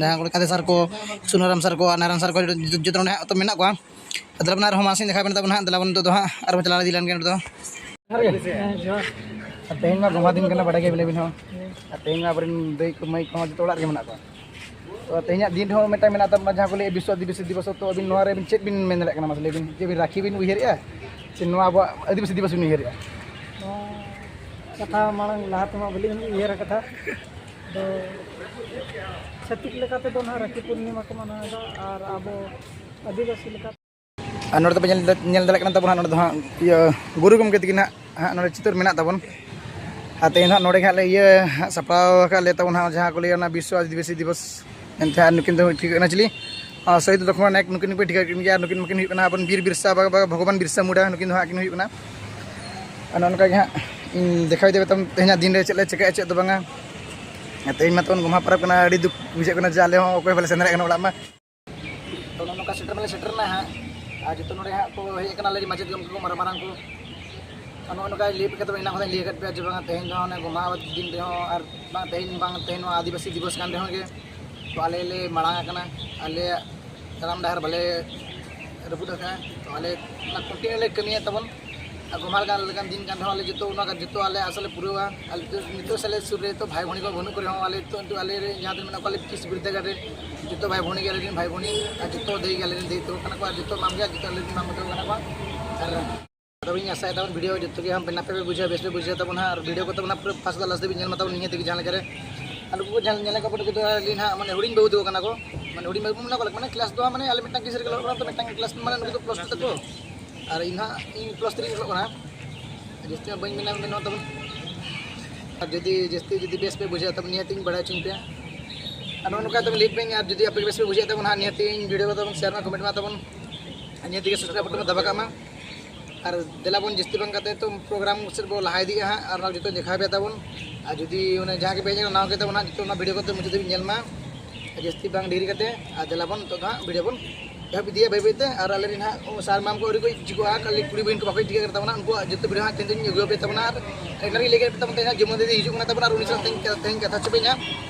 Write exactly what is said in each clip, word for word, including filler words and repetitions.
ᱡᱟᱦᱟᱸ ᱠᱚᱨᱮ ᱠᱟᱫᱮ ᱥᱟᱨ ᱠᱚ, ᱥᱩᱱᱟᱹᱨᱟᱢ ᱥᱟᱨ ᱠᱚ ᱟᱨ ᱱᱟᱨᱟᱱ ᱥᱟᱨ ᱠᱚ ᱡᱚᱛᱚ, ᱡᱚᱛᱚ ᱱᱚᱰᱮ ᱦᱟᱸᱜ ᱛᱚ ᱢᱮᱱᱟᱜ ᱠᱚᱣᱟ᱾ ᱟᱫᱚ ᱟᱯᱱᱟᱨ ᱦᱚᱸ ᱢᱟᱥᱮ ᱫᱮᱠᱷᱟᱣ ᱵᱮᱱ ᱛᱟᱵᱚᱱ ᱦᱟᱸᱜ, ᱫᱮᱞᱟ ᱵᱚᱱ ᱱᱤᱛᱚᱜ ᱫᱚ ᱦᱟᱸᱜ ᱟᱨ ᱵᱚᱱ ᱪᱟᱞᱟᱣ ᱤᱫᱤ ᱞᱮᱱ ᱜᱮ ᱱᱚᱰᱮ ᱫᱚ᱾ ᱡᱚᱦᱟᱨ ᱜᱮ᱾ ᱦᱮᱸ, ᱡᱚᱦᱟᱨ᱾ ᱟᱨ ᱛᱮᱦᱮᱧ ᱢᱟ ᱜᱚᱢᱦᱟ ᱫᱤᱱ ᱠᱟᱱᱟ, ᱵᱟᱰᱟᱭ ᱜᱮᱭᱟᱵᱤᱱ ᱟᱹᱵᱤᱱ ᱦᱚᱸ᱾ ᱟᱨ ᱛᱮᱦᱮᱧ ᱢᱟ ᱟᱵᱚᱨᱮᱱ ᱫᱟᱹᱭ ᱠᱚ ᱢᱟᱹᱭ ᱠᱚᱦᱚᱸ ᱡᱚᱛᱚ ᱚᱲᱟᱜ ᱨᱮᱜᱮ ᱢᱮᱱᱟᱜ ᱠᱚᱣᱟ᱾ ᱛᱚ ᱛᱮᱦᱮᱧᱟᱜ ᱫᱤᱱ ᱨᱮᱦᱚᱸ ᱢᱤᱫᱴᱟᱝ ᱢᱮᱱᱟᱜ ᱛᱟᱵᱚᱱᱟ, ᱡᱟᱦᱟᱸ ᱠᱚ ᱞᱟᱹᱭᱟ ᱵᱤᱥᱥᱚ ᱟᱹᱫᱤᱵᱟᱹᱥᱤ ᱫᱤᱵᱚᱥ᱾ ᱛᱚ ᱟᱹᱵᱤᱱ ᱱᱚᱣᱟ ᱨᱮ ᱟᱹᱵᱤᱱ ᱪᱮᱫ ᱵᱤᱱ ᱢᱮᱱ ᱫᱟᱲᱮᱭᱟᱜ ᱠᱟᱱᱟ? ᱢᱟᱥᱮ ᱞᱟᱹᱭ ᱵᱤᱱ, ᱪᱮᱫ ᱵᱤᱱ ᱨᱟᱹᱠᱷᱤ ᱵᱤᱱ ᱩᱭᱦᱟᱹᱨᱮᱜᱼᱟ ᱥᱮ ᱱᱚᱣᱟ ᱟᱵᱚᱣᱟᱜ ᱟᱹᱫᱤᱵᱟᱹᱥᱤ ᱫᱤᱵᱚᱥ ᱵᱤᱱ ᱩᱭᱦᱟᱹᱨᱮᱜᱼᱟ? ᱱᱚᱣᱟ ᱠᱟᱛᱷᱟ ᱢᱟᱲᱟᱝ ᱞᱟᱦᱟ ᱛᱮᱢᱟ ᱵᱟᱹᱞᱤᱧ ᱩᱭᱦᱟᱹᱨ ᱟᱠᱟᱫᱟ᱾ ᱟᱫᱚ ᱪᱷᱟᱹᱛᱤᱠ ᱞᱮᱠᱟ ᱛᱮᱫᱚ ᱱᱟᱦᱟᱜ ᱨᱟᱹᱠᱷᱤ ᱯᱩᱨᱱᱤᱢᱟ ᱠᱚ ᱢᱟᱱᱟᱣᱮᱫᱟ, ᱟᱨ ᱟᱵᱚ ᱟᱹᱫᱤᱵᱟᱹᱥᱤ ᱞᱮᱠᱟ ᱟᱨ ᱱᱚᱰᱮ ᱫᱚᱯᱮ ᱧᱮᱞ, ᱧᱮᱞ ᱫᱟᱲᱮᱭᱟᱜ ᱠᱟᱱᱟ ᱛᱟᱵᱚᱱ ᱦᱟᱸᱜ, ᱱᱚᱰᱮ ᱫᱚ ᱦᱟᱸᱜ ᱤᱭᱟᱹ ᱜᱩᱨᱩ ᱜᱚᱢᱠᱮ ᱛᱟᱹᱠᱤᱱ ᱦᱟᱸᱜ, ᱦᱟᱸᱜ ᱱᱚᱰᱮ ᱪᱤᱛᱟᱹᱨ ᱢᱮᱱᱟᱜ ᱛᱟᱵᱚᱱ᱾ ᱟᱨ ᱛᱮᱦᱮᱧ ᱦᱟᱸᱜ ᱱᱚᱰᱮ ᱜᱮ ᱦᱟᱸᱜ ᱞᱮ ᱤᱭᱟᱹ ᱦᱟᱸᱜ ᱥᱟᱯᱲᱟᱣ ᱟᱠᱟᱫ ᱞᱮ ᱛᱟᱵᱚᱱ ᱦᱟᱸᱜ ᱡᱟᱦᱟᱸ ᱠᱚ ᱞᱟᱹᱭᱟ ᱚᱱᱟ ᱵᱤᱥᱥᱚ ᱟᱹᱫᱤᱵᱟᱹᱥᱤ ᱫᱤᱵᱚᱥ ᱢᱮᱱᱛᱮ᱾ ᱟᱨ ᱱᱩᱠᱤᱱ ᱫᱚ ᱴᱷᱤᱠᱟᱹᱜ ᱠᱟᱱᱟ ᱪᱤᱞᱤ? ᱟᱨ ᱥᱚᱦᱤᱫ ᱞᱚᱠᱷᱢᱚᱬ ᱱᱟᱭᱮᱠ, ᱱᱩᱠᱤᱱ ᱱᱩᱠᱤᱱ ᱴᱷᱤᱠᱟᱹᱜ ᱠᱟᱱ ᱜᱮᱭᱟ᱾ ᱟᱨ ᱱᱩᱠᱤᱱ ᱢᱟᱠᱤᱱ ᱦᱩᱭᱩᱜ ᱠᱟᱱᱟ ᱟᱵᱚᱨᱮᱱ ᱵᱤᱨ ᱵᱤᱨᱥᱟ ᱵᱟ-, ᱵᱟ-, ᱵᱷᱚᱜᱚᱵᱟᱱ ᱵᱤᱨᱥᱟ ᱢᱩᱱᱰᱟ, ᱱᱩᱠᱤᱱ ᱫᱚ ᱦᱟᱸᱜ ᱠᱤᱱ ᱦᱩᱭᱩᱜ ᱠᱟᱱᱟ᱾ ᱟᱨ ᱱᱚᱜᱼᱚ ᱱᱚᱝᱠᱟ ᱜᱮ ᱦᱟᱸᱜ ᱤᱧ ᱫᱮᱠᱷᱟᱣ ᱤᱫᱤ ᱯᱮ ᱛᱟᱵᱚᱱ ᱛᱮᱦᱮᱧᱟᱜ ᱫᱤᱱ ᱨᱮ ᱪᱮᱫ ᱞᱮ ᱪᱤᱠᱟᱹᱭᱟ ᱪᱮᱫ ᱫᱚ ᱵᱟᱝᱟ᱾ ᱟᱨ ᱛᱮᱦᱮᱧ ᱢᱟᱛᱚ ᱵᱚᱱ ᱜᱚᱢᱦᱟ ᱯᱚᱨᱚᱵᱽ ᱠᱟᱱᱟ, ᱟᱹᱰᱤ ᱫᱩᱠ ᱵᱩᱡᱷᱟᱹᱜ ᱠᱟᱱᱟ ᱡᱮ ᱟᱞᱮ ᱦᱚᱸ ᱚᱠᱚᱭ ᱵᱟᱞᱮ ᱥᱮᱱ ᱫᱟᱲᱮᱭᱟᱜ ᱠᱟᱱᱟ ᱚᱲᱟᱜ ᱢᱟ᱾ ᱛᱚ ᱱᱚᱜᱼᱚ ᱱᱚᱝᱠᱟ ᱥᱮᱴᱮᱨ ᱢᱟᱞᱮ ᱥᱮᱴᱮᱨ ᱮᱱᱟ ᱦᱟᱸᱜ, ᱟᱨ ᱡᱚᱛᱚ ᱱᱚᱰᱮ ᱦᱟᱸᱜ ᱠᱚ ᱦᱮᱡ ᱟᱠᱟᱱᱟ ᱟᱞᱮ ᱨᱮᱱ ᱢᱟᱪᱮᱫ ᱜᱚᱢᱠᱮ ᱠᱚ ᱢᱟᱨᱟᱝ ᱢᱟᱨᱟᱝ ᱠᱚ᱾ ᱟᱨ ᱱᱚᱜᱼᱚ ᱱᱚᱝᱠᱟ ᱞᱟᱹᱭ ᱠᱟᱛᱮ ᱮᱱᱟᱝ ᱠᱷᱚᱱᱟᱜ ᱤᱧ ᱞᱟᱹᱭ ᱟᱠᱟᱫ ᱯᱮᱭᱟ ᱡᱮ ᱵᱟᱝᱟ ᱛᱮᱦᱮᱧ ᱫᱚ ᱚᱱᱮ ᱜᱚᱢᱦᱟ ᱫᱤᱱ ᱨᱮᱦᱚᱸ ᱟᱨ ᱵᱟᱝ ᱛᱮᱦᱮᱧ, ᱵᱟᱝ ᱛᱮᱦᱮᱧ ᱱᱚᱣᱟ ᱟᱹᱫᱤᱵᱟᱹᱥᱤ ᱫᱤᱵᱚᱥ ᱠᱟᱱ ᱨᱮᱦᱚᱸ ᱜᱮ, ᱛᱚ ᱟᱞᱮ ᱞᱮ ᱢᱟᱲᱟᱝ ᱟᱠᱟᱱᱟ, ᱟᱞᱮᱭᱟᱜ ᱛᱟᱲᱟᱢ ᱰᱟᱦᱟᱨ ᱵᱟᱞᱮ ᱨᱟᱹᱯᱩᱫ ᱟᱠᱟᱫᱼᱟ᱾ ᱛᱚ ᱟᱞᱮ ᱚᱱᱟ ᱠᱚᱱᱴᱤᱱᱤᱭᱩ ᱞᱮ ᱠᱟᱹᱢᱤᱭᱟ ᱛᱟᱵᱚᱱ᱾ ᱟᱨ ᱜᱚᱢᱦᱟ ᱞᱮᱠᱟᱱ, ᱞᱮᱠᱟᱱ ᱫᱤᱱ ᱠᱟᱱ ᱨᱮᱦᱚᱸ ᱟᱞᱮ ᱡᱚᱛᱚ ᱚᱱᱟ ᱡᱚᱛᱚ ᱟᱞᱮ ᱟᱥᱟ ᱞᱮ ᱯᱩᱨᱟᱹᱣᱟ᱾ ᱟᱞᱮ ᱱᱤᱛᱚᱜ, ᱱᱤᱛᱚᱜ ᱥᱮ ᱟᱞᱮ ᱥᱩᱨ ᱨᱮ ᱱᱤᱛᱚᱜ ᱵᱷᱟᱭ ᱵᱷᱩᱱᱤ ᱠᱚ ᱵᱟᱹᱱᱩᱜ ᱠᱚ ᱨᱮᱦᱚᱸ ᱟᱞᱮ ᱱᱤᱛᱚᱜ, ᱱᱤᱛᱚᱜ ᱟᱞᱮ ᱨᱮᱱ ᱡᱟᱦᱟᱸ ᱛᱤᱱᱟᱹᱜ ᱢᱮᱱᱟᱜ ᱠᱚᱣᱟ ᱟᱞᱮ ᱠᱤᱥ ᱵᱤᱨᱫᱟᱹᱜᱟᱲ ᱨᱮ ᱡᱚᱛᱚ ᱵᱷᱟᱭ ᱵᱷᱩᱱᱤ ᱜᱮ ᱟᱞᱮ ᱨᱮᱱ ᱵᱷᱟᱭ ᱵᱷᱩᱱᱤ, ᱟᱨ ᱡᱚᱛᱚ ᱫᱟᱹᱭ ᱜᱮ ᱟᱞᱮ ᱨᱮᱱ ᱫᱟᱹᱭ ᱛᱟᱠᱚ ᱠᱟᱱᱟ ᱠᱚ, ᱟᱨ ᱡᱚᱛᱚ ᱢᱟᱢ ᱜᱮ ᱟᱨ ᱡᱚᱛᱚ ᱟᱞᱮ ᱨᱮᱱ ᱢᱟᱢ ᱛᱟᱠᱚ ᱠᱟᱱᱟ ᱠᱚ᱾ ᱟᱨ ᱟᱫᱚ ᱤᱧ ᱟᱥᱟᱭᱮᱫᱟ ᱵᱚᱱ ᱵᱷᱤᱰᱤᱭᱳ ᱡᱚᱛᱚ ᱜᱮ ᱦᱟᱸᱜ ᱱᱟᱯᱟᱭ ᱯᱮ ᱵᱩᱡᱷᱟᱹᱣᱟ, ᱵᱮᱥ ᱯᱮ ᱵᱩᱡᱷᱟᱹᱣ ᱛᱟᱵᱚᱱᱟ᱾ ᱟᱨ ᱵᱷᱤᱰᱤᱭᱳ ᱠᱚ ᱛᱟᱵᱚᱱ ᱦᱟᱸᱜ ᱯᱩᱨᱟᱹ ᱯᱷᱟᱥᱴ ᱠᱷᱚᱱ ᱞᱟᱥᱴ ᱫᱷᱟᱹᱵᱤᱡ ᱧᱮᱞ ᱢᱟ ᱛᱟᱵᱚᱱ ᱱᱤᱦᱟᱹᱛ ᱜᱮ ᱡᱟᱦᱟᱸ ᱞᱮᱠᱟ ᱨᱮ᱾ ᱟᱨ ᱱᱩᱠᱩ ᱠᱚ ᱡᱟᱦᱟᱸ ᱧᱮᱞ ᱟᱠᱟᱫ ᱠᱚᱣᱟ ᱱᱩᱠᱩ ᱫᱚ ᱟᱹᱞᱤᱧ ᱦᱟᱸᱜ ᱢᱟᱱᱮ ᱦᱩᱰᱤᱧ ᱵᱟᱹᱵᱩ ᱛᱟᱠᱚ ᱠᱟᱱᱟ ᱠᱚ, ᱢᱟᱱᱮ ᱦᱩᱰᱤᱧ ᱵᱟᱹᱵᱩ ᱢᱮᱱᱟᱜ ᱠᱚᱣᱟ, ᱢᱟᱱᱮ ᱠᱞᱟᱥ ᱫᱚ ᱦᱟᱸᱜ ᱢᱟᱱᱮ ᱟᱞᱮ ᱢᱤᱫᱴᱟᱝ ᱠᱞᱟᱥ ᱨᱮᱜᱮ ᱚᱞᱚᱜ ᱠᱟᱱᱟ, ᱛᱚ ᱢᱤᱫᱴᱟᱝ ᱠᱞᱟᱥ ᱢᱟᱱᱮ ᱱᱩᱠᱩ ᱫᱚ ᱯᱞᱟᱥ ᱴᱩ ᱛᱟᱠᱚ᱾ ᱟᱨ ᱤᱧ ᱦᱟᱸᱜ ᱤᱧ ᱯᱞᱟᱥ ᱛᱷᱨᱤ ᱨᱤᱧ ᱚᱞᱚᱜ ᱠᱟᱱᱟ᱾ ᱡᱟᱹᱥᱛᱤ ᱦᱚᱸ ᱵᱟᱹᱧ ᱢᱮᱱᱟ, ᱢᱮᱱᱟ ᱛᱟᱵᱚᱱ᱾ ᱟᱨ ᱡᱩᱫᱤ ᱡᱟᱹᱥᱛᱤ ᱡᱩᱫᱤ ᱵᱮᱥ ᱯᱮ ᱵᱩᱡᱷᱟᱹᱣᱟ ᱛᱟᱵᱚᱱ ᱱᱤᱦᱟᱹᱛ ᱤᱧ ᱵᱟᱲᱟᱭ ᱦᱚᱪᱚᱧ ᱯᱮ᱾ ᱟᱨ ᱱᱚᱜᱼᱚ ᱱᱚᱝᱠᱟ ᱛᱟᱵᱚᱱ ᱞᱮᱴ ᱵᱮᱝ, ᱟᱨ ᱡᱩᱫᱤ ᱟᱯᱮ ᱵᱮᱥ ᱯᱮ ᱵᱩᱡᱷᱟᱹᱣ ᱛᱟᱵᱚᱱ ᱦᱟᱸᱜ ᱱᱤᱦᱟᱹᱛ ᱤᱧ ᱵᱷᱤᱰᱤᱭᱳ ᱠᱚ ᱛᱟᱵᱚᱱ ᱥᱮᱭᱟᱨ ᱢᱟ, ᱠᱚᱢᱮᱱᱴ ᱢᱟ ᱛᱟᱵᱚᱱ᱾ ᱟᱨ ᱱᱤᱦᱟᱹᱛ ᱜᱮ ᱥᱟᱵᱥᱠᱨᱟᱭᱤᱵ ᱵᱚᱴᱚᱱ ᱫᱟᱵᱟ ᱠᱟᱜ ᱢᱟ᱾ ᱟᱨ ᱫᱮᱞᱟ ᱵᱚᱱ ᱡᱟᱹᱥᱛᱤ ᱵᱟᱝ ᱠᱟᱛᱮ ᱛᱚ ᱯᱨᱳᱜᱨᱟᱢ ᱥᱮᱫ ᱵᱚ ᱞᱟᱦᱟ ᱤᱫᱤᱜᱼᱟ ᱦᱟᱸᱜ, ᱟᱨ ᱚᱱᱟ ᱡᱚᱛᱚ ᱫᱮᱠᱷᱟᱣ ᱯᱮ ᱛᱟᱵᱚᱱ᱾ ᱟᱨ ᱡᱩᱫᱤ ᱚᱱᱮ ᱡᱟᱦᱟᱸ ᱜᱮ ᱯᱮ ᱦᱮᱡ ᱟᱠᱟᱱᱟ ᱱᱟᱣᱟ ᱜᱮ ᱛᱟᱵᱚᱱ ᱦᱟᱸᱜ, ᱡᱚᱛᱚ ᱚᱱᱟ ᱵᱷᱤᱰᱤᱭᱳ ᱠᱚ ᱛᱚ ᱢᱩᱪᱟᱹᱫ ᱫᱷᱟᱹᱵᱤᱡ ᱧᱮᱞ ᱢᱟ᱾ ᱟᱨ ᱡᱟᱹᱥᱛᱤ ᱵᱟᱝ ᱰᱮᱨᱤ ᱠᱟᱛᱮ ᱟᱨ ᱫᱮᱞᱟ ᱵᱚᱱ ᱱᱤᱛᱚᱜ ᱫᱚ ᱦᱟᱸᱜ ᱵᱷᱤᱰᱤᱭᱳ ᱵᱚᱱ ᱮᱦᱚᱵ ᱤᱫᱤᱭᱟ ᱵᱟᱹᱭ ᱵᱟᱹᱭ ᱛᱮ᱾ ᱟᱨ ᱟᱞᱮ ᱨᱮᱱ ᱦᱟᱸᱜ ᱥᱟᱨ ᱢᱟᱢ ᱠᱚ ᱟᱹᱣᱨᱤ ᱠᱚ ᱦᱤᱡᱩᱜᱼᱟ, ᱠᱷᱟᱹᱞᱤ ᱠᱩᱲᱤ ᱵᱚᱭᱤᱱ ᱠᱚ ᱵᱟᱠᱚ ᱦᱮᱡ ᱴᱷᱤᱠ ᱟᱠᱟᱱ ᱛᱟᱵᱚᱱᱟ, ᱩᱱᱠᱩᱣᱟᱜ ᱡᱚᱛᱚ ᱵᱷᱤᱰᱤᱭᱳ ᱦᱟᱸᱜ ᱛᱮᱦᱮᱧ ᱫᱚᱧ ᱟᱹᱜᱩ ᱟᱯᱮ ᱛᱟᱵᱚᱱᱟ᱾ ᱟᱨ ᱮᱱᱟᱝ ᱨᱮᱧ ᱞᱟᱹᱭ ᱠᱮᱫ ᱛᱟᱵᱚᱱ ᱛᱮᱦᱮᱧ ᱡᱚᱢᱚᱱ ᱫᱤᱫᱤ ᱦᱤᱡᱩᱜ ᱠᱟᱱᱟ ᱛᱟᱵᱚᱱᱟ, ᱟᱨ ᱩᱱᱤ ᱥᱟᱶ ᱛᱮᱦᱮᱧ, ᱛᱮᱦᱮᱧ ᱠᱟᱛᱷᱟ ᱦᱚᱪᱚ ᱯᱮ ᱦᱟᱸᱜ᱾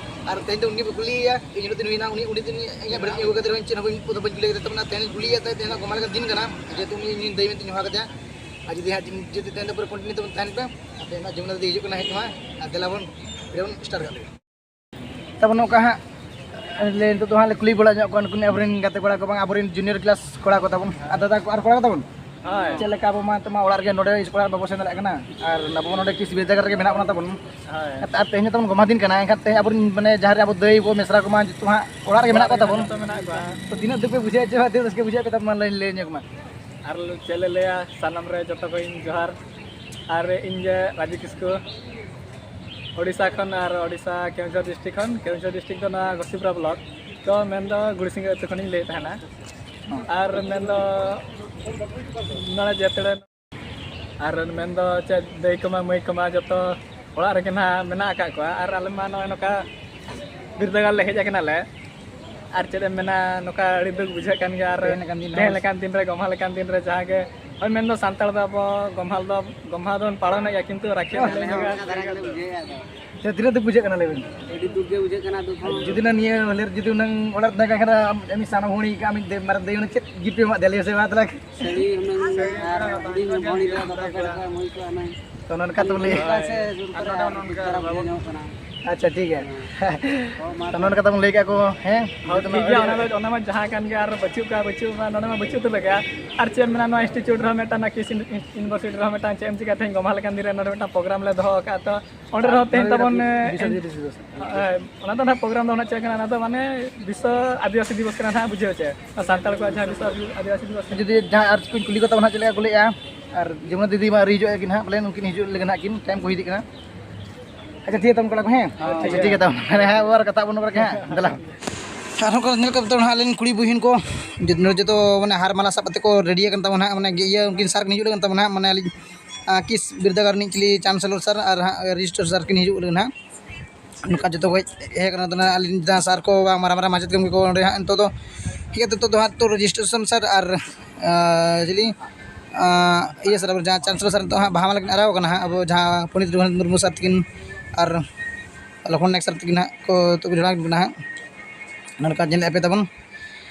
ᱟᱨ ᱛᱮᱦᱮᱧ ᱫᱚ ᱩᱱᱤ ᱵᱚ ᱠᱩᱞᱤᱭᱮᱭᱟ, ᱤᱧ ᱦᱤᱞᱳᱜ ᱫᱤᱱ ᱦᱩᱭᱱᱟ, ᱩᱱᱤ, ᱩᱱᱤ ᱫᱤᱱ ᱤᱧᱟᱹᱜ ᱵᱷᱤᱰᱤᱭᱳ ᱟᱹᱜᱩ ᱠᱟᱛᱮ ᱨᱮᱦᱚᱸ ᱪᱮᱫ ᱦᱚᱸ ᱵᱟᱹᱧ, ᱩᱱᱠᱩ ᱫᱚ ᱵᱟᱹᱧ ᱠᱩᱞᱤ ᱠᱟᱫᱮ ᱛᱟᱵᱚᱱᱟ᱾ ᱛᱮᱦᱮᱧ ᱠᱩᱞᱤᱭᱮᱭᱟ, ᱛᱮᱦᱮᱧ ᱫᱚ ᱜᱚᱢᱦᱟ ᱞᱮᱠᱟᱱ ᱫᱤᱱ ᱠᱟᱱᱟ, ᱡᱮᱦᱮᱛᱩ ᱩᱱᱤ ᱤᱧ ᱫᱟᱹᱭ ᱢᱮᱱᱛᱮᱧ ᱦᱚᱦᱚ ᱠᱟᱫᱮᱭᱟ᱾ ᱟᱨ ᱡᱩᱫᱤ ᱦᱟᱸᱜ ᱡᱩᱫᱤ ᱛᱮᱦᱮᱧ ᱫᱚ ᱯᱩᱨᱟᱹ ᱠᱚᱱᱴᱤᱱᱤᱭᱩ ᱛᱟᱵᱚᱱ ᱛᱟᱦᱮᱱ ᱯᱮ, ᱟᱯᱮ ᱦᱟᱸᱜ ᱡᱚᱢᱩᱱᱟ ᱫᱤᱫᱤ ᱦᱤᱡᱩᱜ ᱠᱟᱱᱟ ᱦᱮᱡ ᱢᱟ, ᱟᱨ ᱫᱮᱞᱟ ᱵᱚᱱ ᱵᱷᱤᱰᱤᱭᱳ ᱵᱚᱱ ᱥᱴᱟᱨᱴ ᱠᱟᱜ ᱞᱮᱜᱮ᱾ ᱛᱟᱵᱚᱱ ᱱᱚᱝᱠᱟ ᱦᱟᱸᱜ ᱞᱮ ᱱᱤᱛᱚᱜ ᱫᱚ ᱦᱟᱸᱜ ᱞᱮ ᱠᱩᱞᱤ ᱵᱟᱲᱟ ᱧᱚᱜ ᱠᱚᱣᱟ ᱱᱩᱠᱩ ᱟᱵᱚᱨᱮᱱ ᱜᱟᱛᱮ ᱠᱚᱲᱟ ᱠᱚ, ᱵᱟᱝ ᱟᱵᱚᱨᱮᱱ ᱡᱩᱱᱤᱭᱚᱨ ᱠᱞᱟᱥ ᱠᱚᱲᱟ ᱠᱚ ᱛᱟᱵᱚᱱ, ᱟᱨ ᱫᱟᱫᱟ ᱠᱚ ᱟᱨ ᱠᱚᱲᱟ ᱠᱚ ᱛᱟᱵᱚᱱ᱾ ᱦᱳᱭ᱾ ᱪᱮᱫ ᱞᱮᱠᱟ ᱟᱵᱚ ᱢᱟ ᱱᱤᱛᱚᱜ ᱢᱟ ᱚᱲᱟᱜ ᱨᱮᱜᱮ ᱱᱚᱰᱮ ᱤᱥᱠᱩᱞ ᱵᱟᱵᱚ ᱥᱮᱱ ᱫᱟᱲᱮᱭᱟᱜ ᱠᱟᱱᱟ, ᱟᱨ ᱟᱵᱚ ᱢᱟ ᱱᱚᱰᱮ ᱠᱤᱥ ᱵᱤᱨᱫᱟᱹᱜᱟᱲ ᱨᱮᱜᱮ ᱢᱮᱱᱟᱜ ᱵᱚᱱᱟ ᱛᱟᱵᱚᱱ᱾ ᱦᱳᱭ᱾ ᱟᱨ ᱛᱮᱦᱮᱧ ᱦᱚᱸ ᱛᱟᱵᱚᱱ ᱜᱚᱢᱦᱟ ᱫᱤᱱ ᱠᱟᱱᱟ, ᱮᱱᱠᱷᱟᱱ ᱛᱮᱦᱮᱧ ᱟᱵᱚᱨᱮᱱ ᱢᱟᱱᱮ ᱡᱟᱦᱟᱸ ᱨᱮ ᱟᱵᱚ ᱫᱟᱹᱭ ᱠᱚ ᱢᱤᱥᱨᱟ ᱠᱚᱢᱟ ᱡᱚᱛᱚ ᱦᱟᱸᱜ ᱚᱲᱟᱜ ᱨᱮᱜᱮ ᱢᱮᱱᱟᱜ ᱠᱚ ᱛᱟᱵᱚᱱ᱾ ᱡᱚᱛᱚ ᱢᱮᱱᱟᱜ ᱠᱚᱣᱟ᱾ ᱛᱚ ᱛᱤᱱᱟᱹᱜ ᱫᱩᱠ ᱯᱮ ᱵᱩᱡᱷᱟᱹᱣ ᱦᱚᱪᱚᱣᱟ, ᱛᱤᱱᱟᱹᱜ ᱨᱟᱹᱥᱠᱟᱹ ᱵᱩᱡᱷᱟᱹᱣ ᱯᱮ ᱛᱟᱵᱚᱱ, ᱢᱟ ᱞᱟᱹᱭ, ᱞᱟᱹᱭ ᱧᱚᱜ ᱢᱟ᱾ ᱟᱨ ᱪᱮᱫ ᱞᱮ ᱞᱟᱹᱭᱟ, ᱥᱟᱱᱟᱢ ᱨᱮ ᱡᱚᱛᱚ ᱠᱷᱚᱱ ᱡᱚᱦᱟᱨ᱾ ᱟᱨ ᱤᱧ ᱜᱮ ᱨᱟᱡᱩ ᱠᱤᱥᱠᱩ᱾ ᱳᱰᱤᱥᱟ ᱠᱷᱚᱱ, ᱟᱨ ᱳᱰᱤᱥᱟ ᱠᱮᱣᱚᱱᱡᱷᱚᱨ ᱰᱤᱥᱴᱨᱤᱠᱴ ᱠᱷᱚᱱ, ᱠᱮᱣᱚᱱᱡᱷᱚᱨ ᱰᱤᱥᱴᱨᱤᱠᱴ ᱫᱚ ᱱᱚᱣᱟ ᱜᱚᱥᱤᱯᱩᱨᱟ ᱵᱞᱚᱠ᱾ ᱛᱚ ᱢᱮᱱᱫᱚ ᱜᱩᱲᱤᱥᱤᱝᱜᱟ ᱟᱹᱛᱩ ᱠᱷᱚᱱᱤᱧ ᱞᱟᱹᱭᱮᱫ ᱛᱟᱦᱮᱱᱟ᱾ ᱟᱨ ᱢᱮᱱᱫᱚ ᱱᱚᱰᱮ ᱡᱮᱛᱮᱲᱮ, ᱟᱨ ᱢᱮᱱᱫᱚ ᱪᱮᱫ, ᱫᱟᱹᱭ ᱠᱚᱢᱟ ᱢᱟᱹᱭ ᱠᱚᱢᱟ ᱡᱚᱛᱚ ᱚᱲᱟᱜ ᱨᱮᱜᱮ ᱱᱟᱦᱟᱜ ᱢᱮᱱᱟᱜ ᱟᱠᱟᱫ ᱠᱚᱣᱟ, ᱟᱨ ᱟᱞᱮ ᱢᱟ ᱱᱚᱜᱼᱚᱭ ᱱᱚᱝᱠᱟ ᱵᱤᱨᱫᱟᱹᱜᱟᱲ ᱞᱮ ᱦᱮᱡ ᱟᱠᱟᱱᱟᱞᱮ᱾ ᱟᱨ ᱪᱮᱫ ᱮᱢ ᱢᱮᱱᱟ, ᱱᱚᱝᱠᱟ ᱟᱹᱰᱤ ᱫᱩᱠ ᱵᱩᱡᱷᱟᱹᱜ ᱠᱟᱱ ᱜᱮᱭᱟ᱾ ᱟᱨ ᱛᱮᱦᱮᱧ ᱞᱮᱠᱟᱱ ᱫᱤᱱ ᱛᱮᱦᱮᱧ ᱨᱮᱦᱚᱸ᱾ ᱞᱮᱠᱟᱱ ᱫᱤᱱ ᱨᱮ, ᱜᱚᱢᱦᱟ ᱞᱮᱠᱟᱱ ᱫᱤᱱ ᱨᱮ ᱡᱟᱦᱟᱸ ᱜᱮ, ᱦᱳᱭ, ᱢᱮᱱᱫᱚ ᱥᱟᱱᱛᱟᱲ ᱫᱚ ᱟᱵᱚ ᱜᱚᱢᱦᱟ ᱫᱚ, ᱜᱚᱢᱦᱟ ᱫᱚᱵᱚᱱ ᱯᱟᱞᱚᱱᱮᱫ ᱜᱮᱭᱟ, ᱠᱤᱱᱛᱩ ᱨᱟᱠᱷᱤ ᱟᱞᱮ ᱦᱚᱸ ᱚᱱᱠᱟ ᱫᱷᱟᱨᱟ ᱜᱮᱞᱮ ᱵᱩᱡᱷᱟᱹᱣᱮᱫᱼᱟ ᱟᱫᱚ᱾ ᱥᱮ ᱛᱤᱱᱟᱹᱜ ᱫᱩᱠ ᱵᱩᱡᱷᱟᱹᱜ ᱠᱟᱱᱟ, ᱞᱟᱹᱭ ᱵᱮᱱ? ᱟᱹᱰᱤ ᱫᱩᱠ ᱜᱮ ᱵᱩᱡᱷᱟᱹᱜ ᱠᱟᱱᱟ, ᱫᱩᱠ ᱦᱚᱸ᱾ ᱡᱩᱫᱤ ᱱᱟ ᱱᱤᱭᱟᱹ ᱦᱚᱞᱮ ᱡᱩᱫᱤ ᱦᱩᱱᱟᱹᱝ ᱚᱲᱟᱜ ᱨᱮ ᱛᱟᱦᱮᱸ ᱠᱟᱱ ᱠᱷᱟᱱ, ᱟᱢ ᱢᱤᱫ ᱥᱟᱱᱟᱢ ᱦᱚᱲ ᱤᱧ ᱠᱟᱜ, ᱢᱤᱫ ᱫᱮ-, ᱢᱟᱨᱟᱝ ᱫᱟᱹᱭ ᱦᱩᱱᱟᱹᱝ ᱪᱮᱫ gift ᱮᱢᱟᱜ ᱫᱮᱭᱟ, ᱞᱟᱹᱭ ᱥᱮ ᱵᱟᱝ ᱛᱟᱦᱞᱮ? ᱥᱟᱹᱲᱤ ᱦᱩᱱᱟᱹᱝ ᱟᱨ ᱦᱩᱰᱤᱧ ᱦᱚᱯᱚᱱ ᱜᱤᱫᱽᱨᱟᱹ ᱫᱚᱠᱚ ᱠᱚ ᱮᱢ ᱦᱩᱭ ᱠᱚᱜᱼᱟ ᱦᱩᱱᱟᱹᱝ᱾ ᱛᱚ, ᱱᱚᱝᱠᱟ ᱛᱮᱵᱚᱱ ᱞᱟᱹᱭ ᱱᱚᱝᱠᱟ ᱥᱮ ᱥᱩᱨ ᱠᱚᱨᱮ ᱟᱨ ᱱᱚᱰᱮ ᱟᱨ ᱱᱚᱝᱠᱟ ᱵᱩᱡᱷᱟᱹᱣ ᱵᱟᱵᱚᱱ ᱧᱟᱢᱚᱜ ᱠᱟᱱᱟ᱾ ᱟᱪᱪᱷᱟ, ᱴᱷᱤᱠ ᱜᱮᱭᱟ᱾ ᱦᱮᱸ᱾ ᱦᱚᱸ, ᱢᱟ ᱛᱚ, ᱱᱚᱜᱼᱚ ᱱᱚᱝᱠᱟ ᱛᱮᱵᱚᱱ ᱞᱟᱹᱭ ᱠᱟᱜ ᱠᱚ, ᱦᱮᱸ? ᱦᱚᱸ, ᱴᱷᱤᱠ ᱜᱮᱭᱟ, ᱚᱱᱟ ᱫᱚ, ᱚᱱᱟ ᱢᱟ ᱡᱟᱦᱟᱸ ᱠᱟᱱ ᱜᱮᱭᱟ, ᱟᱨ ᱵᱟᱹᱪᱩᱜ ᱠᱟᱜ, ᱵᱟᱹᱪᱩᱜ ᱢᱟ, ᱱᱚᱰᱮ ᱢᱟ ᱵᱟᱹᱪᱩᱜ ᱩᱛᱟᱹᱨ ᱞᱮᱠᱟ᱾ ᱟᱨ ᱪᱮᱫ ᱮᱢ ᱢᱮᱱᱟ, ᱱᱚᱣᱟ institute ᱨᱮᱦᱚᱸ ᱢᱤᱫᱴᱟᱝ, ᱱᱟᱠᱤᱥ ᱤᱱ-, ᱤᱱ-, university ᱨᱮᱦᱚᱸ ᱢᱤᱫᱴᱟᱝ, ᱪᱮᱫ ᱮᱢ ᱪᱤᱠᱟᱹ, ᱛᱮᱦᱮᱧ ᱜᱚᱢᱦᱟ ᱞᱮᱠᱟᱱ ᱫᱤᱱ ᱨᱮ ᱱᱚᱰᱮ ᱢᱤᱫᱴᱟᱝ program ᱞᱮ ᱫᱚᱦᱚ ᱟᱠᱟᱫ, ᱛᱚ ᱚᱸᱰᱮ ᱨᱮᱦᱚᱸ ᱛᱮᱦᱮᱧ ᱵᱤᱥᱥᱚ ᱛᱟᱵᱚᱱ, ᱟᱹᱫᱤᱵᱟᱹᱥᱤ ᱫᱤᱵᱚᱥ᱾ ᱦᱮᱸ, ᱚᱱᱟ ᱫᱚ ᱱᱟᱦᱟᱜ program ᱫᱚ ᱱᱟᱦᱟᱜ ᱪᱮᱫ ᱠᱟᱱᱟ, ᱚᱱᱟ ᱫᱚ ᱢᱟᱱᱮ ᱵᱤᱥᱥᱚ ᱟᱹᱫᱤᱵᱟᱹᱥᱤ ᱫᱤᱵᱚᱥ ᱠᱟᱱᱟ ᱱᱟᱦᱟᱜ, ᱵᱩᱡᱷᱟᱹᱣ ᱪᱮ? ᱥᱟᱱᱛᱟᱲ ᱠᱚᱣᱟᱜ ᱡᱟᱦᱟᱸ ᱵᱤᱥᱥᱚ ᱟᱹᱫᱤᱵᱟᱹᱥᱤ ᱫᱤᱵᱚᱥ ᱠᱟᱱᱟ᱾ ᱡᱩᱫᱤ ᱡᱟᱦᱟᱸᱭ ᱟᱨ ᱠᱚᱧ ᱠᱩᱞᱤ ᱠᱚ ᱛᱟᱵᱚᱱᱟ ᱦᱟᱸᱜ, ᱪᱮᱫ ᱞᱮᱠᱟ ᱠᱚ ᱞᱟᱹᱭᱮᱫᱼᱟ, ᱟᱨ ᱡᱮᱢᱚᱱ ᱫᱤᱫᱤ ᱢᱟ ᱟᱹᱣᱨᱤ ᱦᱤᱡᱩᱜ ᱟᱹᱠᱤᱱ ᱦᱟᱸᱜ, ᱯᱟᱞᱮᱱ ᱩᱱᱠᱤᱱ ᱦᱤᱡᱩᱜ ᱞᱟᱹᱜᱤᱫ ᱦᱟᱸᱜ ᱠᱤᱱ, time ᱠᱚ ᱦᱩᱭ ᱤᱫᱤᱜ ᱠᱟᱱᱟ᱾ ᱟᱪᱪᱷᱟ, ᱴᱷᱤᱠ ᱜᱮᱭᱟ ᱛᱟᱵᱚᱱ ᱠᱟᱱᱟ ᱠᱚ, ᱦᱮᱸ? ᱦᱮᱸ, ᱟᱪᱪᱷᱟ, ᱴᱷᱤᱠ ᱜᱮᱭᱟ᱾ ᱴᱷᱤᱠ ᱜᱮᱭᱟ ᱛᱟᱵᱚᱱ᱾ ᱦᱮᱸ, ᱦᱮᱸ, ᱟᱵᱟᱨ ᱠᱟᱛᱷᱟ ᱵᱚᱱ ᱨᱚᱲ ᱜᱮᱭᱟ ᱦᱟᱸᱜ, ᱫᱮᱞᱟ᱾ ᱟᱨᱦᱚᱸ ᱠᱚ ᱧᱮᱞ ᱠᱟᱛᱮ ᱦᱟᱸᱜ, ᱟᱹᱞᱤᱧ ᱠᱩᱲᱤ ᱵᱩᱦᱤᱱ ᱠᱚ ᱡᱚᱛᱚ, ᱡᱚᱛᱚ ᱢᱟᱱᱮ ᱦᱟᱨ ᱢᱟᱞᱟ ᱥᱟᱵ ᱠᱟᱛᱮ ᱠᱚ ready ᱟᱠᱟᱱ ᱛᱟᱵᱚᱱᱟ ᱦᱟᱸᱜ, ᱢᱟᱱᱮ ᱤᱭᱟᱹ, ᱩᱱᱠᱤᱱ sir ᱠᱤᱱ ᱦᱤᱡᱩᱜ ᱞᱟᱹᱜᱤᱫ ᱛᱟᱵᱚᱱᱟ ᱦᱟᱸᱜ, ᱢᱟᱱᱮ ᱟᱹᱞᱤᱧ, ᱟᱸ, ᱠᱤᱥ ᱵᱤᱨᱫᱟᱹᱜᱟᱲ ᱨᱤᱱᱤᱡ ᱪᱤᱞᱤ chancellor sir ᱟᱨ ᱦᱟᱸᱜ registrar sir ᱠᱤᱱ ᱦᱤᱡᱩᱜ ᱞᱟᱹᱜᱤᱫ ᱦᱟᱸᱜ᱾ ᱱᱚᱝᱠᱟ ᱡᱚᱛᱚ ᱠᱚ ᱦᱮᱡ ᱟᱠᱟᱱᱟ᱾ ᱟᱫᱚ ᱱᱟᱜ ᱟᱹᱞᱤᱧ ᱡᱟᱦᱟᱸ sir ᱠᱚ ᱵᱟᱝ ᱢᱟᱨᱟᱝ ᱢᱟᱨᱟᱝ ᱢᱟᱪᱮᱫ ᱜᱚᱢᱠᱮ ᱠᱚ ᱚᱸᱰᱮ ᱦᱟᱸᱜ ᱱᱤᱛᱚᱜ ᱫᱚ, ᱴᱷᱤᱠ ᱜᱮᱭᱟ, ᱱᱤᱛᱚᱜ ᱫᱚ ᱦᱟᱸᱜ ᱛᱚ registration sir ᱟᱨ, ᱟᱸ, ᱪᱤᱞᱤ, ᱟᱸ, ᱤᱭᱟᱹ sir, ᱟᱵᱚ ᱡᱟᱦᱟᱸ chancellor sir ᱱᱤᱛᱚᱜ ᱦᱟᱸᱜ ᱵᱟᱦᱟ ᱢᱟᱞᱟ ᱠᱤᱱ ᱟᱨᱟᱣ ᱠᱟᱱᱟ ᱦᱟᱸᱜ, ᱟᱵᱚ ᱡᱟᱦᱟᱸ ᱯᱚᱱᱰᱤᱛ ᱨᱚᱜᱷᱩᱱᱟᱛᱷ ᱢᱩᱨᱢᱩ sir ᱛᱟᱹᱠᱤᱱ ᱟᱨ ᱞᱚᱠᱷᱢᱚᱬ ᱱᱟᱭᱮᱠ sir ᱛᱟᱹᱠᱤᱱ ᱦᱟᱸᱜ ᱠᱚ ᱱᱤᱛᱚᱜ ᱠᱚ ᱡᱚᱲᱟᱣ ᱠᱟᱱᱟ ᱦᱟᱸᱜ᱾ ᱱᱚᱝᱠᱟ ᱧᱮᱞᱮᱫ ᱯᱮ ᱛᱟᱵᱚᱱ᱾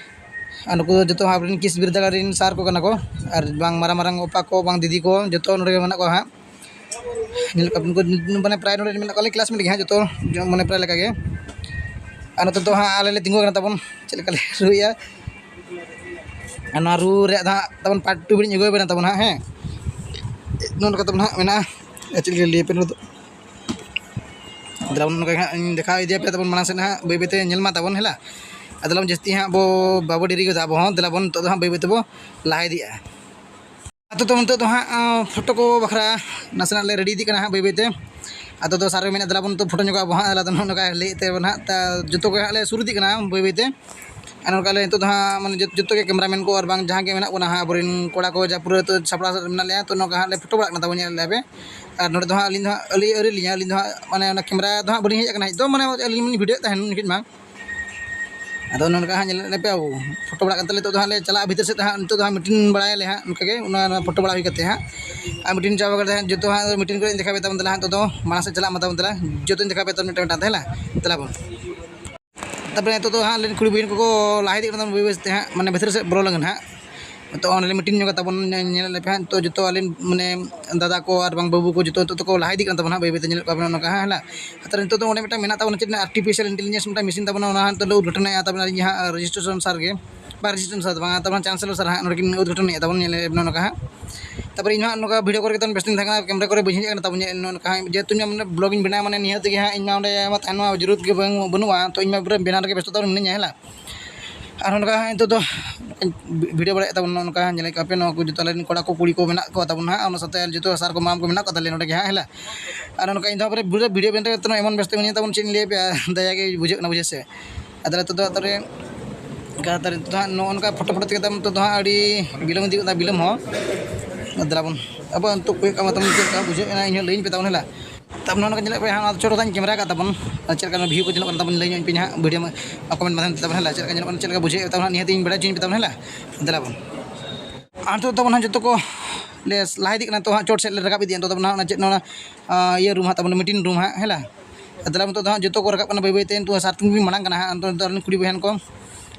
ᱟᱨ ᱱᱩᱠᱩ ᱫᱚ ᱡᱚᱛᱚ ᱟᱵᱚᱨᱮᱱ ᱠᱤᱥ ᱵᱤᱨᱫᱟᱹᱜᱟᱲ ᱨᱮᱱ sir ᱠᱚ ᱠᱟᱱᱟ ᱠᱚ᱾ ᱟᱨ ᱵᱟᱝ ᱢᱟᱨᱟᱝ ᱢᱟᱨᱟᱝ ᱚᱯᱟ ᱠᱚ, ᱵᱟᱝ ᱫᱤᱫᱤ ᱠᱚ, ᱡᱚᱛᱚ ᱱᱚᱰᱮ ᱜᱮ ᱢᱮᱱᱟᱜ ᱠᱚᱣᱟ ᱦᱟᱸᱜ᱾ ᱧᱮᱞ ᱠᱚᱣᱟ ᱵᱚᱱ, ᱢᱟᱱᱮ ᱯᱨᱟᱭ ᱱᱚᱰᱮ ᱢᱮᱱᱟᱜ ᱠᱚᱣᱟ, ᱟᱞᱮ classmate ᱜᱮ ᱦᱟᱸᱜ ᱡᱚᱛᱚ, ᱢᱟᱱᱮ ᱯᱨᱟᱭ ᱞᱮᱠᱟ ᱜᱮ᱾ ᱟᱨ ᱱᱚᱛᱮ ᱫᱚ ᱦᱟᱸᱜ ᱟᱞᱮ ᱞᱮ ᱛᱤᱸᱜᱩ ᱟᱠᱟᱱᱟ ᱛᱟᱵᱚᱱ, ᱪᱮᱫ ᱞᱮᱠᱟ ᱞᱮ ᱨᱩᱭᱟ᱾ ᱟᱨ ᱱᱚᱣᱟ ᱨᱩ ᱨᱮᱭᱟᱜ ᱫᱚ ᱦᱟᱸᱜ ᱛᱟᱵᱚᱱ part two ᱵᱤᱱ ᱟᱹᱜᱩ ᱟᱵᱮᱱᱟ ᱛᱟᱵᱚᱱ ᱦᱟᱸᱜ, ᱦᱮᱸ᱾ ᱱᱚᱜᱼᱚ ᱱᱚᱝᱠᱟ ᱛᱟᱵᱚᱱ ᱦᱟᱸᱜ ᱢᱮᱱᱟᱜᱼᱟ᱾ ᱟᱨ ᱪᱮᱫ ᱞᱮᱠᱟ ᱞᱟᱹᱭ ᱟᱯᱮ ᱱᱚᱣᱟ ᱫᱚ? ᱫᱮᱞᱟ ᱵᱚᱱ ᱱᱚᱝᱠᱟ ᱜᱮ ᱦᱟᱸᱜ ᱤᱧ ᱫᱮᱠᱷᱟᱣ ᱤᱫᱤᱭᱟᱯᱮ ᱛᱟᱵᱚᱱ ᱢᱟᱲᱟᱝ ᱥᱮᱫ ᱦᱟᱸᱜ, ᱵᱟᱹᱭ ᱵᱟᱹᱭ ᱛᱮ ᱧᱮᱞ ᱢᱟ ᱛᱟᱵᱚᱱ, ᱦᱮᱞᱟ᱾ ᱟᱨ ᱫᱮᱞᱟ ᱵᱚᱱ ᱡᱟᱹᱥᱛᱤ ᱦᱟᱸᱜ ᱵᱚ, ᱵᱟᱵᱚ ᱰᱮᱨᱤ ᱜᱚᱫᱟ ᱟᱵᱚ ᱦᱚᱸ, ᱫᱮᱞᱟ ᱵᱚᱱ ᱱᱤᱛᱚᱜ ᱫᱚ ᱦᱟᱸᱜ ᱵᱟᱹᱭ ᱵᱟᱹᱭ ᱛᱮᱵᱚ ᱞᱟᱦᱟ ᱤᱫᱤᱜᱼᱟ᱾ ᱟᱫᱚ ᱛᱚ ᱱᱤᱛᱚᱜ ᱫᱚ ᱦᱟᱸᱜ, ᱟᱸ, photo ᱠᱚ ᱵᱟᱠᱷᱨᱟ ᱱᱟᱥᱮᱱᱟᱜ ᱞᱮ ready ᱤᱫᱤᱜ ᱠᱟᱱᱟ ᱦᱟᱸᱜ ᱵᱟᱹᱭ ᱵᱟᱹᱭ ᱛᱮ᱾ ᱟᱫᱚ ᱫᱚ ᱥᱟᱨ ᱢᱮᱱᱮᱫ ᱫᱮᱞᱟ ᱵᱚᱱ ᱛᱚ ᱯᱷᱳᱴᱳ ᱧᱚᱜᱚᱜ ᱟᱵᱚ ᱦᱟᱸᱜ, ᱟᱫᱚ ᱱᱚᱜᱼᱚ ᱱᱚᱝᱠᱟ ᱞᱟᱹᱭᱮᱫ ᱛᱮ ᱵᱚᱱ ᱦᱟᱸᱜ ᱛᱟ-, ᱡᱚᱛᱚ ᱜᱮ ᱦᱟᱸᱜ ᱞᱮ ᱥᱩᱨ ᱤᱫᱤᱜ ᱠᱟᱱᱟ ᱵᱟᱹᱭ ᱵᱟᱹᱭ ᱛᱮ᱾ ᱟᱨ ᱱᱚᱝᱠᱟ ᱞᱮ ᱱᱤᱛᱚᱜ ᱫᱚ ᱦᱟᱸᱜ ᱢᱟᱱᱮ ᱡᱚᱛ-, ᱡᱚᱛᱚ ᱜᱮ ᱠᱮᱢᱨᱟᱢᱮᱱ ᱠᱚ ᱟᱨ ᱵᱟᱝ ᱡᱟᱦᱟᱸ ᱜᱮ ᱢᱮᱱᱟᱜ ᱵᱚᱱᱟ ᱦᱟᱸᱜ ᱟᱵᱚᱨᱮᱱ ᱠᱚᱲᱟ ᱠᱚ ᱡᱟ ᱯᱩᱨᱟᱹ ᱛᱚ ᱥᱟᱯᱲᱟᱣ ᱥᱟᱯᱲᱟᱣ ᱢᱮᱱᱟᱜ ᱞᱮᱭᱟ, ᱛᱚ ᱱᱚᱝᱠᱟ ᱦᱟᱸᱜ ᱞᱮ ᱯᱷᱳᱴᱳ ᱵᱟᱲᱟᱜ ᱠᱟᱱᱟ ᱛᱟᱵᱚᱱ, ᱧᱮᱞ ᱞᱮᱭᱟ ᱯᱮ᱾ ᱟᱨ ᱱᱚᱰᱮ ᱫᱚ ᱦᱟᱸᱜ ᱟᱹᱞᱤᱧ ᱫᱚ ᱦᱟᱸᱜ ᱟᱹᱞᱤᱧ ᱟᱹᱣᱨᱤ ᱞᱤᱧᱟ, ᱟᱹᱞᱤᱧ ᱫᱚ ᱦᱟᱸᱜ ᱢᱟᱱᱮ ᱚᱱᱟ ᱠᱮᱢᱨᱟ ᱫᱚ ᱦᱟᱸᱜ ᱵᱟᱹᱞᱤᱧ ᱦᱮᱡ ᱟᱠᱟᱱᱟ ᱦᱮᱡ ᱫᱚ, ᱢᱟᱱᱮ ᱟᱹᱞᱤᱧ ᱢᱟᱞᱤᱧ ᱵᱷᱤᱰᱤᱭᱳᱭᱮᱫ ᱛᱟᱦᱮᱱ ᱩᱱ ᱡᱚᱠᱷᱚᱱ ᱢᱟ᱾ ᱟᱫᱚ ᱱᱚᱝᱠᱟ ᱦᱟᱸᱜ ᱧᱮᱞᱮᱫ ᱯᱮ ᱟᱵᱚ ᱯᱷᱳᱴᱳ ᱵᱟᱲᱟ ᱠᱟᱛᱮ ᱱᱤᱛᱚᱜ ᱫᱚ ᱦᱟᱸᱜ ᱞᱮ ᱪᱟᱞᱟᱜᱼᱟ ᱵᱷᱤᱛᱤᱨ ᱥᱮᱫ ᱦᱟᱸᱜ, ᱱᱤᱛᱚᱜ ᱫᱚ ᱦᱟᱸᱜ ᱢᱤᱴᱤᱝ ᱵᱟᱲᱟᱭᱟᱞᱮ ᱦᱟᱸᱜ ᱚᱱᱠᱟ ᱜᱮ, ᱚᱱᱟ, ᱚᱱᱟ ᱯᱷᱳᱴᱳ ᱵᱟᱲᱟ ᱦᱩᱭ ᱠᱟᱛᱮ ᱦᱟᱸᱜ᱾ ᱟᱨ ᱢᱤᱴᱤᱝ ᱪᱟᱵᱟ ᱠᱟᱛᱮ ᱦᱟᱸᱜ ᱡᱚᱛᱚ ᱦᱟᱸᱜ ᱢᱤᱴᱤᱝ ᱠᱚᱨᱮ ᱫᱮᱠᱷᱟᱣ ᱯᱮ ᱛᱟᱵᱚᱱ ᱫᱮᱞᱟ ᱦᱟᱸᱜ, ᱱᱤᱛᱚᱜ ᱫᱚ ᱢᱟᱲᱟᱝ ᱥᱮᱫ ᱪᱟᱞᱟᱜ ᱢᱟ ᱛᱟᱵᱚᱱ ᱫᱮᱞᱟ, ᱡᱚᱛᱚᱧ ᱫᱮᱠᱷᱟᱣ ᱯᱮ ᱛᱟᱵᱚᱱ ᱢᱤᱫᱴᱟᱝ ᱢᱤᱫᱴᱟᱝ ᱛᱮ ᱦᱮᱞᱟ, ᱫᱮᱞᱟ ᱵᱚᱱ᱾ ᱛᱟᱨᱯᱚᱨᱮ ᱱᱤᱛᱚᱜ ᱫᱚ ᱦᱟᱸᱜ ᱟᱞᱮ ᱨᱮᱱ ᱠᱩᱲᱤ ᱵᱚᱭᱦᱟ ᱠᱚᱠᱚ ᱞᱟᱦᱟ ᱤᱫᱤᱜ ᱠᱟᱱᱟ ᱛᱟᱵᱚᱱ ᱵᱟᱹᱭ ᱵᱟᱹᱭ ᱛᱮ ᱦᱟᱸᱜ, ᱢᱟᱱᱮ ᱵᱷᱤᱛᱨᱤ ᱥᱮᱫ ᱵᱚᱞᱚ ᱞᱟᱹᱜᱤᱫ ᱦᱟᱸᱜ᱾ ᱱᱤᱛᱚᱜ ᱚᱸᱰᱮ ᱢᱤᱴᱤᱝ ᱧᱚᱜ ᱠᱟᱛᱟ ᱵᱚᱱ, ᱧᱮ-, ᱧᱮᱞ ᱞᱮᱯᱮ ᱦᱟᱸᱜ᱾ ᱱᱤᱛᱚᱜ ᱡᱚᱛᱚ ᱟᱞᱮ ᱢᱟᱱᱮ ᱫᱟᱫᱟ ᱠᱚ ᱟᱨ ᱵᱟᱝ ᱵᱟᱹᱵᱩ ᱠᱚ ᱡᱚᱛᱚ ᱱᱤᱛᱚᱜ ᱫᱚᱠᱚ ᱞᱟᱦᱟ ᱤᱫᱤᱜ ᱠᱟᱱ ᱛᱟᱵᱚᱱᱟ ᱦᱟᱸᱜ, ᱵᱟᱹᱭ ᱵᱟᱹᱭ ᱛᱮ ᱧᱮᱞᱮᱫ ᱠᱚᱣᱟ ᱵᱚᱱ ᱱᱚᱝᱠᱟ ᱦᱟᱸᱜ ᱦᱮᱞᱟ᱾ ᱟᱨ ᱱᱤᱛᱚᱜ ᱫᱚ ᱚᱸᱰᱮ ᱢᱤᱫᱴᱟᱝ ᱢᱮᱱᱟᱜ ᱛᱟᱵᱚᱱᱟ ᱪᱮᱫ ᱟᱨᱴᱤᱯᱷᱤᱥᱤᱭᱟᱞ ᱤᱱᱴᱮᱞᱤᱡᱮᱱᱥ ᱢᱤᱫᱴᱟᱝ ᱢᱮᱥᱤᱱ ᱛᱟᱵᱚᱱᱟ, ᱚᱱᱟ ᱦᱟᱸᱜ ᱱᱤᱛᱚᱜ ᱞᱮ ᱩᱫᱽᱜᱷᱟᱴᱚᱱᱮᱫᱼᱟ ᱛᱟᱵᱚᱱ ᱟᱹᱞᱤᱧ ᱦᱟᱸᱜ ᱨᱮᱡᱤᱥᱴᱨᱮᱥᱚᱱ ᱥᱟᱨ ᱜᱮ, ᱵᱟᱝ ᱨᱮᱡᱤᱥᱴᱨᱮᱥᱚᱱ ᱥᱟᱨ ᱫᱚ ᱵᱟᱝ, ᱛᱟᱵᱚᱱ ᱪᱟᱱᱥᱮᱞᱚᱨ ᱥᱟᱨ ᱦᱟᱸᱜ ᱱᱚᱰᱮ ᱠᱤᱱ ᱩᱫᱽᱜᱷᱟᱴᱚᱱᱮᱫᱼᱟ ᱛᱟᱵᱚᱱ, ᱧᱮᱞᱮᱫ ᱱᱚᱜᱼᱚ ᱱᱚᱝᱠᱟ ᱦᱟᱸᱜ᱾ ᱛᱟᱨᱯᱚᱨᱮ ᱤᱧ ᱦᱟᱸᱜ ᱱᱚᱝᱠᱟ ᱵᱷᱤᱰᱤᱭᱳ ᱠᱚᱨᱮ ᱜᱮ ᱛᱟᱵᱚᱱ ᱵᱮᱥᱛᱚᱧ ᱛᱟᱦᱮᱸ ᱠᱟᱱᱟ, ᱠᱮᱢᱨᱟ ᱠᱚᱨᱮ ᱵᱟᱹᱧ ᱦᱮᱡ ᱟᱠᱟᱱᱟ ᱛᱟᱵᱚᱱ, ᱧᱮᱞ ᱱᱚᱜᱼᱚ ᱱᱚᱝᱠᱟ ᱦᱟᱸᱜ, ᱡᱮᱦᱮᱛᱩ ᱤᱧ ᱢᱟᱱᱮ ᱵᱞᱚᱜ ᱤᱧ ᱵᱮᱱᱟᱣᱟ, ᱢᱟᱱᱮ ᱱᱤᱦᱟᱹᱛ ᱜᱮ ᱦᱟᱸᱜ ᱤᱧ ᱢᱟ ᱚᱸᱰᱮ ᱢᱟ ᱛᱟᱦᱮᱱ ᱢᱟ ᱡᱚᱨᱩᱨ ᱜᱮ ᱵᱟᱝ, ᱵᱟᱹᱱᱩᱜᱼᱟ, ᱛᱚ ᱤᱧ ᱢᱟ ᱯᱩᱨᱟᱹ ᱵᱮᱱᱟᱣ ᱨᱮᱜᱮ ᱵᱮᱥᱛᱚ ᱛᱟᱵᱚᱱ ᱢᱤᱱᱟᱹᱧᱟ ᱦᱮᱞᱟ᱾ ᱟᱨ ᱱᱚᱝᱠᱟ ᱦᱟᱸᱜ ᱱᱤᱛᱚᱜ ᱫᱚ ᱵᱷᱤᱰᱤᱭᱳ ᱵᱟᱲᱟᱭᱮᱫ ᱛᱟᱵᱚᱱ ᱱᱚᱜᱼᱚ ᱱᱚᱝᱠᱟ ᱦᱟᱸᱜ ᱧᱮᱞᱮᱫ ᱠᱚᱣᱟ ᱯᱮ, ᱱᱚᱣᱟ ᱠᱚ ᱡᱚᱛᱚ ᱟᱞᱮ ᱨᱮᱱ ᱠᱚᱲᱟ ᱠᱚ ᱠᱩᱲᱤ ᱠᱚ ᱢᱮᱱᱟᱜ ᱠᱚᱣᱟ ᱛᱟᱵᱚᱱ ᱦᱟᱸᱜ, ᱚᱱᱟ ᱥᱟᱶᱛᱮ ᱡᱚᱛᱚ ᱥᱟᱨ ᱠᱚ ᱢᱟᱢ ᱠᱚ ᱢᱮᱱᱟᱜ ᱠᱚ ᱛᱟᱞᱮᱭᱟ ᱱᱚᱰᱮ ᱜᱮ ᱦᱟᱸᱜ ᱦᱮᱞᱟ᱾ ᱟᱨ ᱱᱚᱝᱠᱟ ᱤᱧ ᱫᱚ ᱯᱩᱨᱟᱹ ᱵᱷᱤᱰᱤᱭᱳ ᱵᱮᱱᱟᱣ ᱠᱟᱛᱮ ᱮᱢᱚᱱ ᱵᱮᱥᱛᱚ ᱢᱤᱱᱟᱹᱧᱟ ᱛᱟᱵᱚᱱ, ᱪᱮᱫ ᱤᱧ ᱞᱟᱹᱭ ᱟᱯᱮᱭᱟ, ᱫᱟᱭᱟ ᱜᱮ ᱵᱩᱡᱷᱟᱹᱜ ᱠᱟᱱᱟ ᱵᱩᱡᱷᱟᱹᱣ ᱥᱮ᱾ ᱟᱫᱚ ᱱᱤᱛᱚᱜ ᱫᱚ ᱟᱛᱳ ᱨᱮ ᱚᱱᱠᱟ ᱛᱟᱨ ᱱᱤᱛᱚᱜ ᱫᱚ ᱦᱟᱸᱜ ᱱᱚᱜᱼᱚ ᱱᱚᱝᱠᱟ ᱯᱷᱳᱴᱳ ᱯᱷᱳᱴᱳ ᱛᱮᱜᱮ ᱛᱟᱵᱚᱱ ᱱᱤᱛᱚᱜ ᱫᱚ ᱦᱟᱸᱜ ᱟᱹᱰᱤ ᱵᱤᱞᱚᱢ ᱤᱫᱤᱜ ᱠᱟᱱᱟ, ᱵᱤᱞᱚᱢ ᱦᱚᱸ᱾ ᱫᱮᱞᱟ ᱵᱚᱱ, ᱟᱵᱚ ᱱᱤᱛᱚᱜ ᱠᱚᱭᱚᱜ ᱠᱟᱜ ᱢᱟ ᱛᱟᱵᱚᱱ ᱪᱮᱫ ᱞᱮᱠᱟ ᱵᱩᱡᱷᱟᱹᱜ ᱠᱟᱱᱟ, ᱤᱧ ᱦᱚᱸ ᱞᱟᱹᱭᱟᱹᱧ ᱯᱮ ᱛᱟᱵᱚᱱ ᱦᱮᱞᱟ᱾ ᱛᱟᱵᱚᱱ ᱱᱚᱜᱼᱚ ᱱᱚᱝᱠᱟ ᱧᱮᱞᱮᱫ ᱯᱮ ᱦᱟᱸᱜ, ᱚᱱᱟ ᱪᱚᱴ ᱨᱮ ᱛᱟᱧ ᱠᱮᱢᱮᱨᱟ ᱠᱟᱜ ᱛᱟᱵᱚᱱ, ᱟᱨ ᱪᱮᱫ ᱞᱮᱠᱟ ᱵᱷᱤᱭᱩ ᱠᱚ ᱧᱮᱞᱚᱜ ᱠᱟᱱᱟ ᱛᱟᱵᱚᱱ ᱞᱟᱹᱭ ᱧᱚᱜ ᱟᱹᱧ ᱯᱮ ᱦᱟᱸᱜ ᱵᱷᱤᱰᱤᱭᱳ ᱠᱚᱢᱮᱱᱴ ᱢᱟᱫᱽᱫᱷᱚᱢ ᱛᱮ ᱛᱟᱵᱚᱱ ᱦᱮᱞᱟ, ᱪᱮᱫ ᱞᱮᱠᱟ ᱧᱮᱞᱚᱜ ᱠᱟᱱᱟ, ᱪᱮᱫ ᱞᱮᱠᱟ ᱵᱩᱡᱷᱟᱹᱣ ᱛᱟᱵᱚᱱ ᱦᱟᱸᱜ, ᱱᱤᱦᱟᱹᱛ ᱤᱧ ᱵᱟᱲᱟᱭ ᱦᱚᱪᱚᱧ ᱯᱮ ᱛᱟᱵᱚᱱ ᱦᱮᱞᱟ᱾ ᱫᱮᱞᱟ ᱵᱚᱱ᱾ ᱟᱨ ᱱᱤᱛᱚᱜ ᱛᱟᱵᱚᱱ ᱦᱟᱸᱜ ᱡᱚᱛᱚ ᱠᱚ ᱞᱮ ᱞᱟᱦᱟ ᱤᱫᱤᱜ ᱠᱟᱱᱟ, ᱛᱚ ᱦᱟᱸᱜ ᱪᱚᱴ ᱥᱮᱫ ᱞᱮ ᱨᱟᱠᱟᱵ ᱤᱫᱤᱜᱼᱟ᱾ ᱱᱤᱛᱚᱜ ᱛᱟᱵᱚᱱ ᱦᱟᱸᱜ ᱚᱱᱟ ᱪᱮᱫ ᱚᱱᱟ, ᱤᱭᱟᱹ ᱨᱩᱢ ᱦᱟᱸᱜ ᱛᱟᱵᱚᱱ, ᱢᱤᱴᱤᱝ ᱨᱩᱢ ᱦᱟᱸᱜ ᱦᱮᱞᱟ᱾ ᱫᱮᱞᱟ ᱱᱤᱛᱚᱜ ᱫᱚ ᱦᱟᱸᱜ ᱡᱚᱛᱚ ᱠᱚ ᱨᱟᱠᱟᱵ ᱠᱟᱱᱟ ᱵᱟᱹᱭ ᱵᱟᱹᱭ ᱛᱮ, ᱱᱤᱛᱚᱜ ᱥᱟᱨ ᱛᱤᱧ ᱢᱟᱲᱟᱝ ᱠᱟᱱᱟ ᱦᱟᱸᱜ, ᱱᱤᱛᱚᱜ ᱫᱚ ᱟᱞᱮ ᱠᱩᱲᱤ ᱵᱚᱭᱦᱟ ᱠᱚ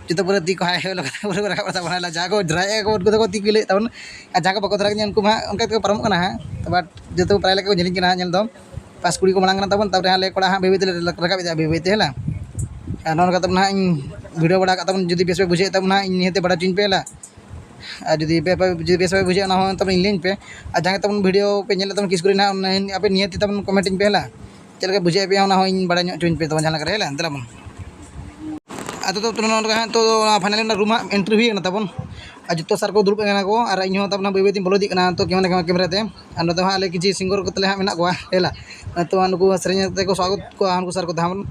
ᱡᱚᱛᱚ ᱯᱩᱨᱟᱹ ᱛᱤ ᱠᱚ ᱦᱟᱭ ᱦᱟᱭ ᱠᱟᱛᱮ ᱯᱩᱨᱟᱹ ᱠᱚ ᱨᱟᱠᱟᱵ ᱠᱟᱱ ᱛᱟᱵᱚᱱᱟ ᱦᱮᱞᱟ᱾ ᱡᱟᱦᱟᱸ ᱠᱚ ᱰᱨᱟᱭᱮᱫᱼᱟ ᱠᱚ ᱩᱱᱠᱩ ᱫᱚᱠᱚ ᱛᱤ ᱠᱚ ᱦᱤᱞᱟᱹᱣᱮᱫ ᱛᱟᱵᱚᱱ, ᱟᱨ ᱡᱟᱦᱟᱸ ᱠᱚ ᱵᱟᱠᱚ ᱰᱨᱟᱭᱮᱫ ᱩᱱᱠᱩ ᱢᱟ ᱦᱟᱸᱜ ᱚᱱᱠᱟ ᱛᱮᱠᱚ ᱯᱟᱨᱚᱢᱚᱜ ᱠᱟᱱᱟ ᱦᱟᱸᱜ᱾ ᱛᱚ but ᱡᱚᱛᱚ ᱯᱨᱟᱭ ᱞᱮᱠᱟ ᱠᱚ ᱧᱮᱞᱤᱧ ᱠᱟᱱᱟ ᱦᱟᱸᱜ ᱧᱮᱞ ᱫᱚ᱾ ᱯᱟᱥ ᱠᱩᱲᱤ ᱠᱚ ᱢᱟᱲᱟᱝ ᱠᱟᱱᱟ ᱛᱟᱵᱚᱱ, ᱛᱟᱨᱯᱚᱨᱮ ᱦᱟᱸᱜ ᱞᱮ ᱠᱚᱲᱟ ᱦᱟᱸᱜ ᱵᱟᱹᱭ ᱵᱟᱹᱭ ᱛᱮᱞᱮ ᱨᱟᱠᱟᱵ ᱮᱫᱟ ᱵᱟᱹᱭ ᱵᱟᱹᱭ ᱛᱮ ᱦᱮᱞᱟ᱾ ᱟᱨ ᱱᱚᱜᱼᱚ ᱱᱚᱝᱠᱟ ᱛᱟᱵᱚᱱ ᱦᱟᱸᱜ ᱤᱧ ᱵᱷᱤᱰᱤᱭᱳ ᱵᱟᱲᱟ ᱠᱟᱜ ᱛᱟᱵᱚᱱ, ᱡᱩᱫᱤ ᱵᱮᱥ ᱯᱮ ᱵᱩᱡᱷᱟᱹᱣᱮᱫ ᱛᱟᱵᱚᱱᱟ ᱦᱟᱸᱜ ᱤᱧ ᱱᱤᱦᱟᱹᱛ ᱵᱟᱲᱟᱭ ᱦᱚᱪᱚᱧ ᱯᱮ ᱦᱮᱞᱟ᱾ ᱟᱨ ᱡᱩᱫᱤ ᱯᱮ, ᱡᱩᱫᱤ ᱵᱮᱥ ᱯᱮ ᱵᱩᱡᱷᱟᱹᱣᱟ ᱚᱱᱟ ᱦᱚᱸ ᱛᱟᱵᱚᱱ ᱤᱧ ᱞᱟᱹᱭᱟᱹᱧ ᱯᱮ᱾ ᱟᱨ ᱡᱟᱦᱟᱸᱭ ᱛᱟᱵᱚᱱ ᱵᱷᱤᱰᱤᱭᱳ ᱯᱮ ᱧᱮᱞᱮᱫ ᱛᱟᱵᱚᱱ ᱠᱤᱥ ᱠᱚᱨᱮ ᱦᱟᱸᱜ ᱚᱱᱟ ᱟᱯᱮ ᱱᱤᱦᱟᱹᱛ ᱛᱟᱵᱚᱱ ᱠᱚᱢᱮᱱᱴ ᱟᱹᱧ ᱯᱮ ᱦᱮᱞᱟ᱾ ᱪᱮᱫ ᱞᱮᱠᱟ ᱵᱩᱡᱷᱟᱹᱣᱮᱫ ᱯᱮᱭᱟ ᱚᱱᱟ ᱦᱚᱸ ᱤᱧ ᱵᱟᱲᱟᱭ ᱧᱚᱜ ᱦᱚᱪᱚᱧ ᱯᱮ ᱛᱟᱵᱚᱱ ᱡᱟᱦᱟᱸ ᱞᱮᱠᱟ ᱨᱮ ᱦᱮᱞᱟ᱾ ᱫᱮᱞᱟ ᱵᱚᱱ᱾ ᱟᱫᱚ ᱛᱚ ᱱᱚᱰᱮ ᱦᱟᱸᱜ ᱛᱚ ᱯᱷᱟᱭᱱᱟᱞᱤ ᱨᱮᱱᱟᱜ ᱨᱩᱢ ᱦᱟᱸᱜ ᱮᱱᱴᱨᱤ ᱦᱩᱭ ᱠᱟᱱᱟ ᱛᱟᱵᱚᱱ᱾ ᱟᱨ ᱡᱚᱛᱚ ᱥᱟᱨ ᱠᱚ ᱫᱩᱲᱩᱵ ᱠᱟᱱᱟ ᱠᱚ, ᱟᱨ ᱤᱧ ᱦᱚᱸ ᱛᱟᱵᱚᱱ ᱵᱟᱹᱭ ᱵᱟᱹᱭ ᱛᱤᱧ ᱵᱚᱞᱚ ᱤᱫᱤᱜ ᱠᱟᱱᱟ ᱛᱚ ᱠᱮᱢᱮᱨᱟ ᱠᱮᱢᱮᱨᱟ ᱛᱮ᱾ ᱟᱨ ᱱᱚᱛᱮ ᱦᱟᱸᱜ ᱟᱞᱮ ᱠᱤᱪᱷᱩ ᱥᱤᱝᱜᱟᱨ ᱠᱚ ᱛᱟᱞᱮ ᱦᱟᱸᱜ ᱢᱮᱱᱟᱜ ᱠᱚᱣᱟ ᱦᱮᱞᱟ᱾ ᱛᱚ ᱱᱩᱠᱩ ᱥᱮᱨᱮᱧ ᱛᱮᱠᱚ ᱥᱟᱵ ᱠᱚᱣᱟ ᱩᱱᱠᱩ ᱥᱟᱨ ᱠᱚ ᱛᱟᱦᱮᱸ᱾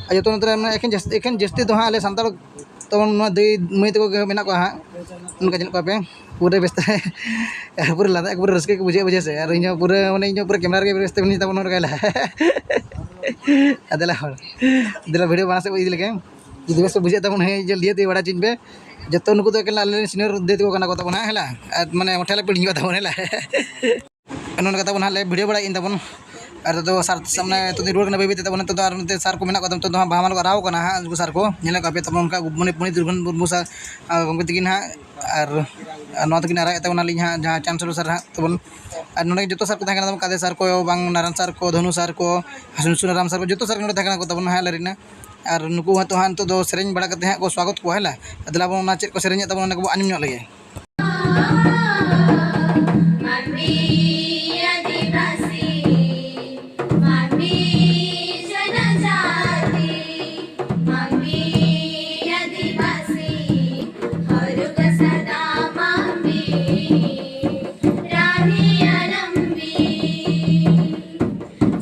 ᱟᱨ ᱡᱚᱛᱚ ᱱᱚᱛᱮ ᱨᱮ ᱢᱟᱱᱮ ᱮᱠᱷᱮᱱ ᱡᱟᱹᱥᱛᱤ, ᱮᱠᱷᱮᱱ ᱡᱟᱹᱥᱛᱤ ᱫᱚ ᱦᱟᱸᱜ ᱟᱞᱮ ᱥᱟᱱᱛᱟᱲ ᱛᱟᱵᱚᱱ ᱱᱚᱣᱟ ᱫᱟᱹᱭ ᱢᱟᱹᱭ ᱛᱟᱠᱚ ᱜᱮ ᱢᱮᱱᱟᱜ ᱠᱚᱣᱟ ᱦᱟᱸᱜ᱾ ᱚᱱᱠᱟ ᱧᱮᱞ ᱠᱚᱣᱟ ᱯᱮ, ᱯᱩᱨᱟᱹ ᱵᱮᱥ ᱛᱮ ᱯᱩᱨᱟᱹ ᱞᱟᱸᱫᱟ, ᱯᱩᱨᱟᱹ ᱨᱟᱹᱥᱠᱟᱹ ᱠᱚ ᱵᱩᱡᱷᱟᱹᱣ, ᱵᱩᱡᱷᱟᱹᱣ ᱥᱮ᱾ ᱟᱨ ᱤᱧ ᱦᱚᱸ ᱯᱩᱨᱟᱹ, ᱢᱟᱱᱮ, ᱤᱧ ᱦᱚᱸ ᱯᱩᱨᱟᱹ ᱠᱮᱢᱮᱨᱟ ᱨᱮᱜᱮ ᱵᱮᱥ ᱛᱮ ᱢᱮᱱᱟᱹᱧ ᱛᱟᱵᱚᱱ ᱱᱚᱰᱮ ᱜᱮ᱾ ᱟᱫᱮᱞᱟ ᱦᱚᱲ, ᱫᱮᱞᱟ ᱵᱷᱤᱰᱤᱭᱳ ᱢᱟᱲᱟᱝ ᱥᱮᱫ ᱵᱚ ᱤᱫᱤ ᱞᱮᱜᱮ᱾ ᱡᱩᱫᱤ ᱵᱮᱥ ᱯᱮ ᱵᱩᱡᱷᱟᱹᱣ ᱛᱟᱵᱚᱱ, ᱦᱮᱸ, ᱡᱮ ᱞᱟᱹᱭ ᱛᱮ ᱵᱟᱲᱟᱭ ᱦᱚᱪᱚᱧ ᱯᱮ᱾ ᱡᱚᱛᱚ ᱱᱩᱠᱩ ᱫᱚ ᱮᱠᱮᱱ ᱟᱞᱮ ᱨᱮᱱ ᱥᱤᱱᱤᱭᱚᱨ ᱫᱟᱹᱭ ᱛᱟᱠᱚ ᱠᱟᱱᱟ ᱠᱚ ᱛᱟᱵᱚᱱ ᱦᱟᱸᱜ, ᱦᱮᱞᱟ᱾ ᱟᱨ, ᱢᱟᱱᱮ, ᱢᱚᱴᱷᱮ ᱞᱮ ᱯᱤᱲᱤᱧ ᱠᱚ ᱛᱟᱵᱚᱱ, ᱦᱮᱞᱟ᱾ ᱱᱚᱰᱮ ᱠᱟᱛᱮ ᱵᱚᱱ ᱦᱟᱸᱜ ᱞᱮ ᱵᱷᱤᱰᱤᱭᱳ ᱵᱟᱲᱟᱭᱮᱫ ᱛᱟᱵᱚᱱ᱾ ᱟᱨ ᱱᱤᱛᱚᱜ ᱫᱚ ᱥᱟᱨ ᱥᱟᱢᱱᱮ ᱱᱤᱛᱚᱜ ᱫᱚᱧ ᱨᱩᱣᱟᱹᱲ ᱠᱟᱱᱟ ᱵᱟᱹᱭ ᱵᱟᱹᱭ ᱛᱮ ᱛᱟᱵᱚᱱ᱾ ᱱᱤᱛᱚᱜ ᱫᱚ ᱟᱨ ᱱᱚᱛᱮ ᱥᱟᱨ ᱠᱚ ᱢᱮᱱᱟᱜ ᱠᱚᱣᱟ ᱛᱟᱵᱚᱱ᱾ ᱱᱤᱛᱚᱜ ᱫᱚ ᱦᱟᱸᱜ ᱵᱟᱦᱟ ᱢᱟᱞᱟ ᱠᱚ ᱟᱨᱟᱣ ᱠᱟᱱᱟ ᱦᱟᱸᱜ, ᱩᱱᱠᱩ ᱥᱟᱨ ᱠᱚ ᱧᱮᱞᱮᱫ ᱠᱚᱣᱟ ᱯᱮ ᱛᱟᱵᱚᱱ᱾ ᱚᱱᱠᱟ ᱢᱟᱱᱮ ᱯᱩᱱᱤᱛ ᱨᱚᱜᱷᱩᱱᱟᱛᱷ ᱢᱩᱨᱢᱩ ᱥᱟᱨ, ᱟᱨ ᱜᱚᱢᱠᱮ ᱛᱟᱹᱠᱤᱱ ᱦᱟᱸᱜ, ᱟᱨ, ᱟᱨ ᱱᱚᱣᱟ ᱛᱟᱹᱠᱤᱱ ᱟᱨᱟᱜ ᱮᱫ ᱛᱟᱵᱚᱱᱟᱞᱤᱧ ᱦᱟᱸᱜ, ᱡᱟᱦᱟᱸ ᱪᱟᱱᱥᱮᱞᱚᱨ ᱥᱟᱨ ᱦᱟᱸᱜ ᱛᱟᱵᱚᱱ᱾ ᱟᱨ ᱱᱚᱰᱮ ᱡᱚᱛᱚ ᱥᱟᱨ ᱠᱚ ᱛᱟᱦᱮᱸ ᱠᱟᱱᱟ ᱛᱟᱵᱚᱱ, ᱠᱟᱫᱮ ᱥᱟᱨ ᱠᱚ, ᱵᱟᱝ ᱱᱟᱨᱟᱭᱚᱱ ᱥᱟᱨ ᱠᱚ, ᱫᱷᱚᱱᱩ ᱥᱟᱨ ᱠᱚ, ᱥᱩᱱᱟᱨᱟᱢ ᱥᱟᱨ ᱠᱚ, ᱡᱚᱛᱚ ᱥᱟᱨ ᱜᱮ ᱱᱚᱰᱮ ᱛᱟᱦᱮᱸ ᱠᱟᱱᱟ ᱠᱚ ᱛᱟᱵᱚᱱ ᱦᱟᱸᱜ ᱟᱞᱮ ᱨᱮᱱ᱾ ᱟᱨ ᱱᱩᱠᱩ ᱦᱚᱸ ᱛᱚ ᱦᱟᱸᱜ ᱱᱤᱛᱚᱜ ᱫᱚ ᱥᱮᱨᱮᱧ ᱵᱟᱲᱟ ᱠᱟᱛᱮ ᱦᱟᱸᱜ ᱠᱚ ᱥᱣᱟᱜᱚᱛ ᱠᱚᱣᱟ, ᱦᱮᱸ ᱞᱟ᱾ ᱟᱫᱚ ᱞᱟᱵᱚᱱ ᱚᱱᱟ ᱪᱮᱫ ᱠᱚ ᱥᱮᱨᱮᱧᱮᱫ ᱛᱟᱵᱚᱱᱟ, ᱚᱱᱟ ᱠᱚᱵᱚᱱ ᱟᱸᱡᱚᱢ ᱧᱚᱜ ᱞᱮᱜᱮ᱾ ᱢᱟᱹᱱᱢᱤ ᱟᱹᱫᱤᱵᱟᱹᱥᱤ, ᱢᱟᱹᱱᱢᱤ ᱡᱚᱱᱚᱡᱟᱛᱤ, ᱢᱟᱹᱱᱢᱤ ᱟᱹᱫᱤᱵᱟᱹᱥᱤ, ᱦᱚᱨᱩᱠ ᱥᱟᱫᱟ ᱢᱟᱹᱱᱢᱤ, ᱨᱟᱦᱤ ᱟᱞᱚᱢ ᱵᱤ᱾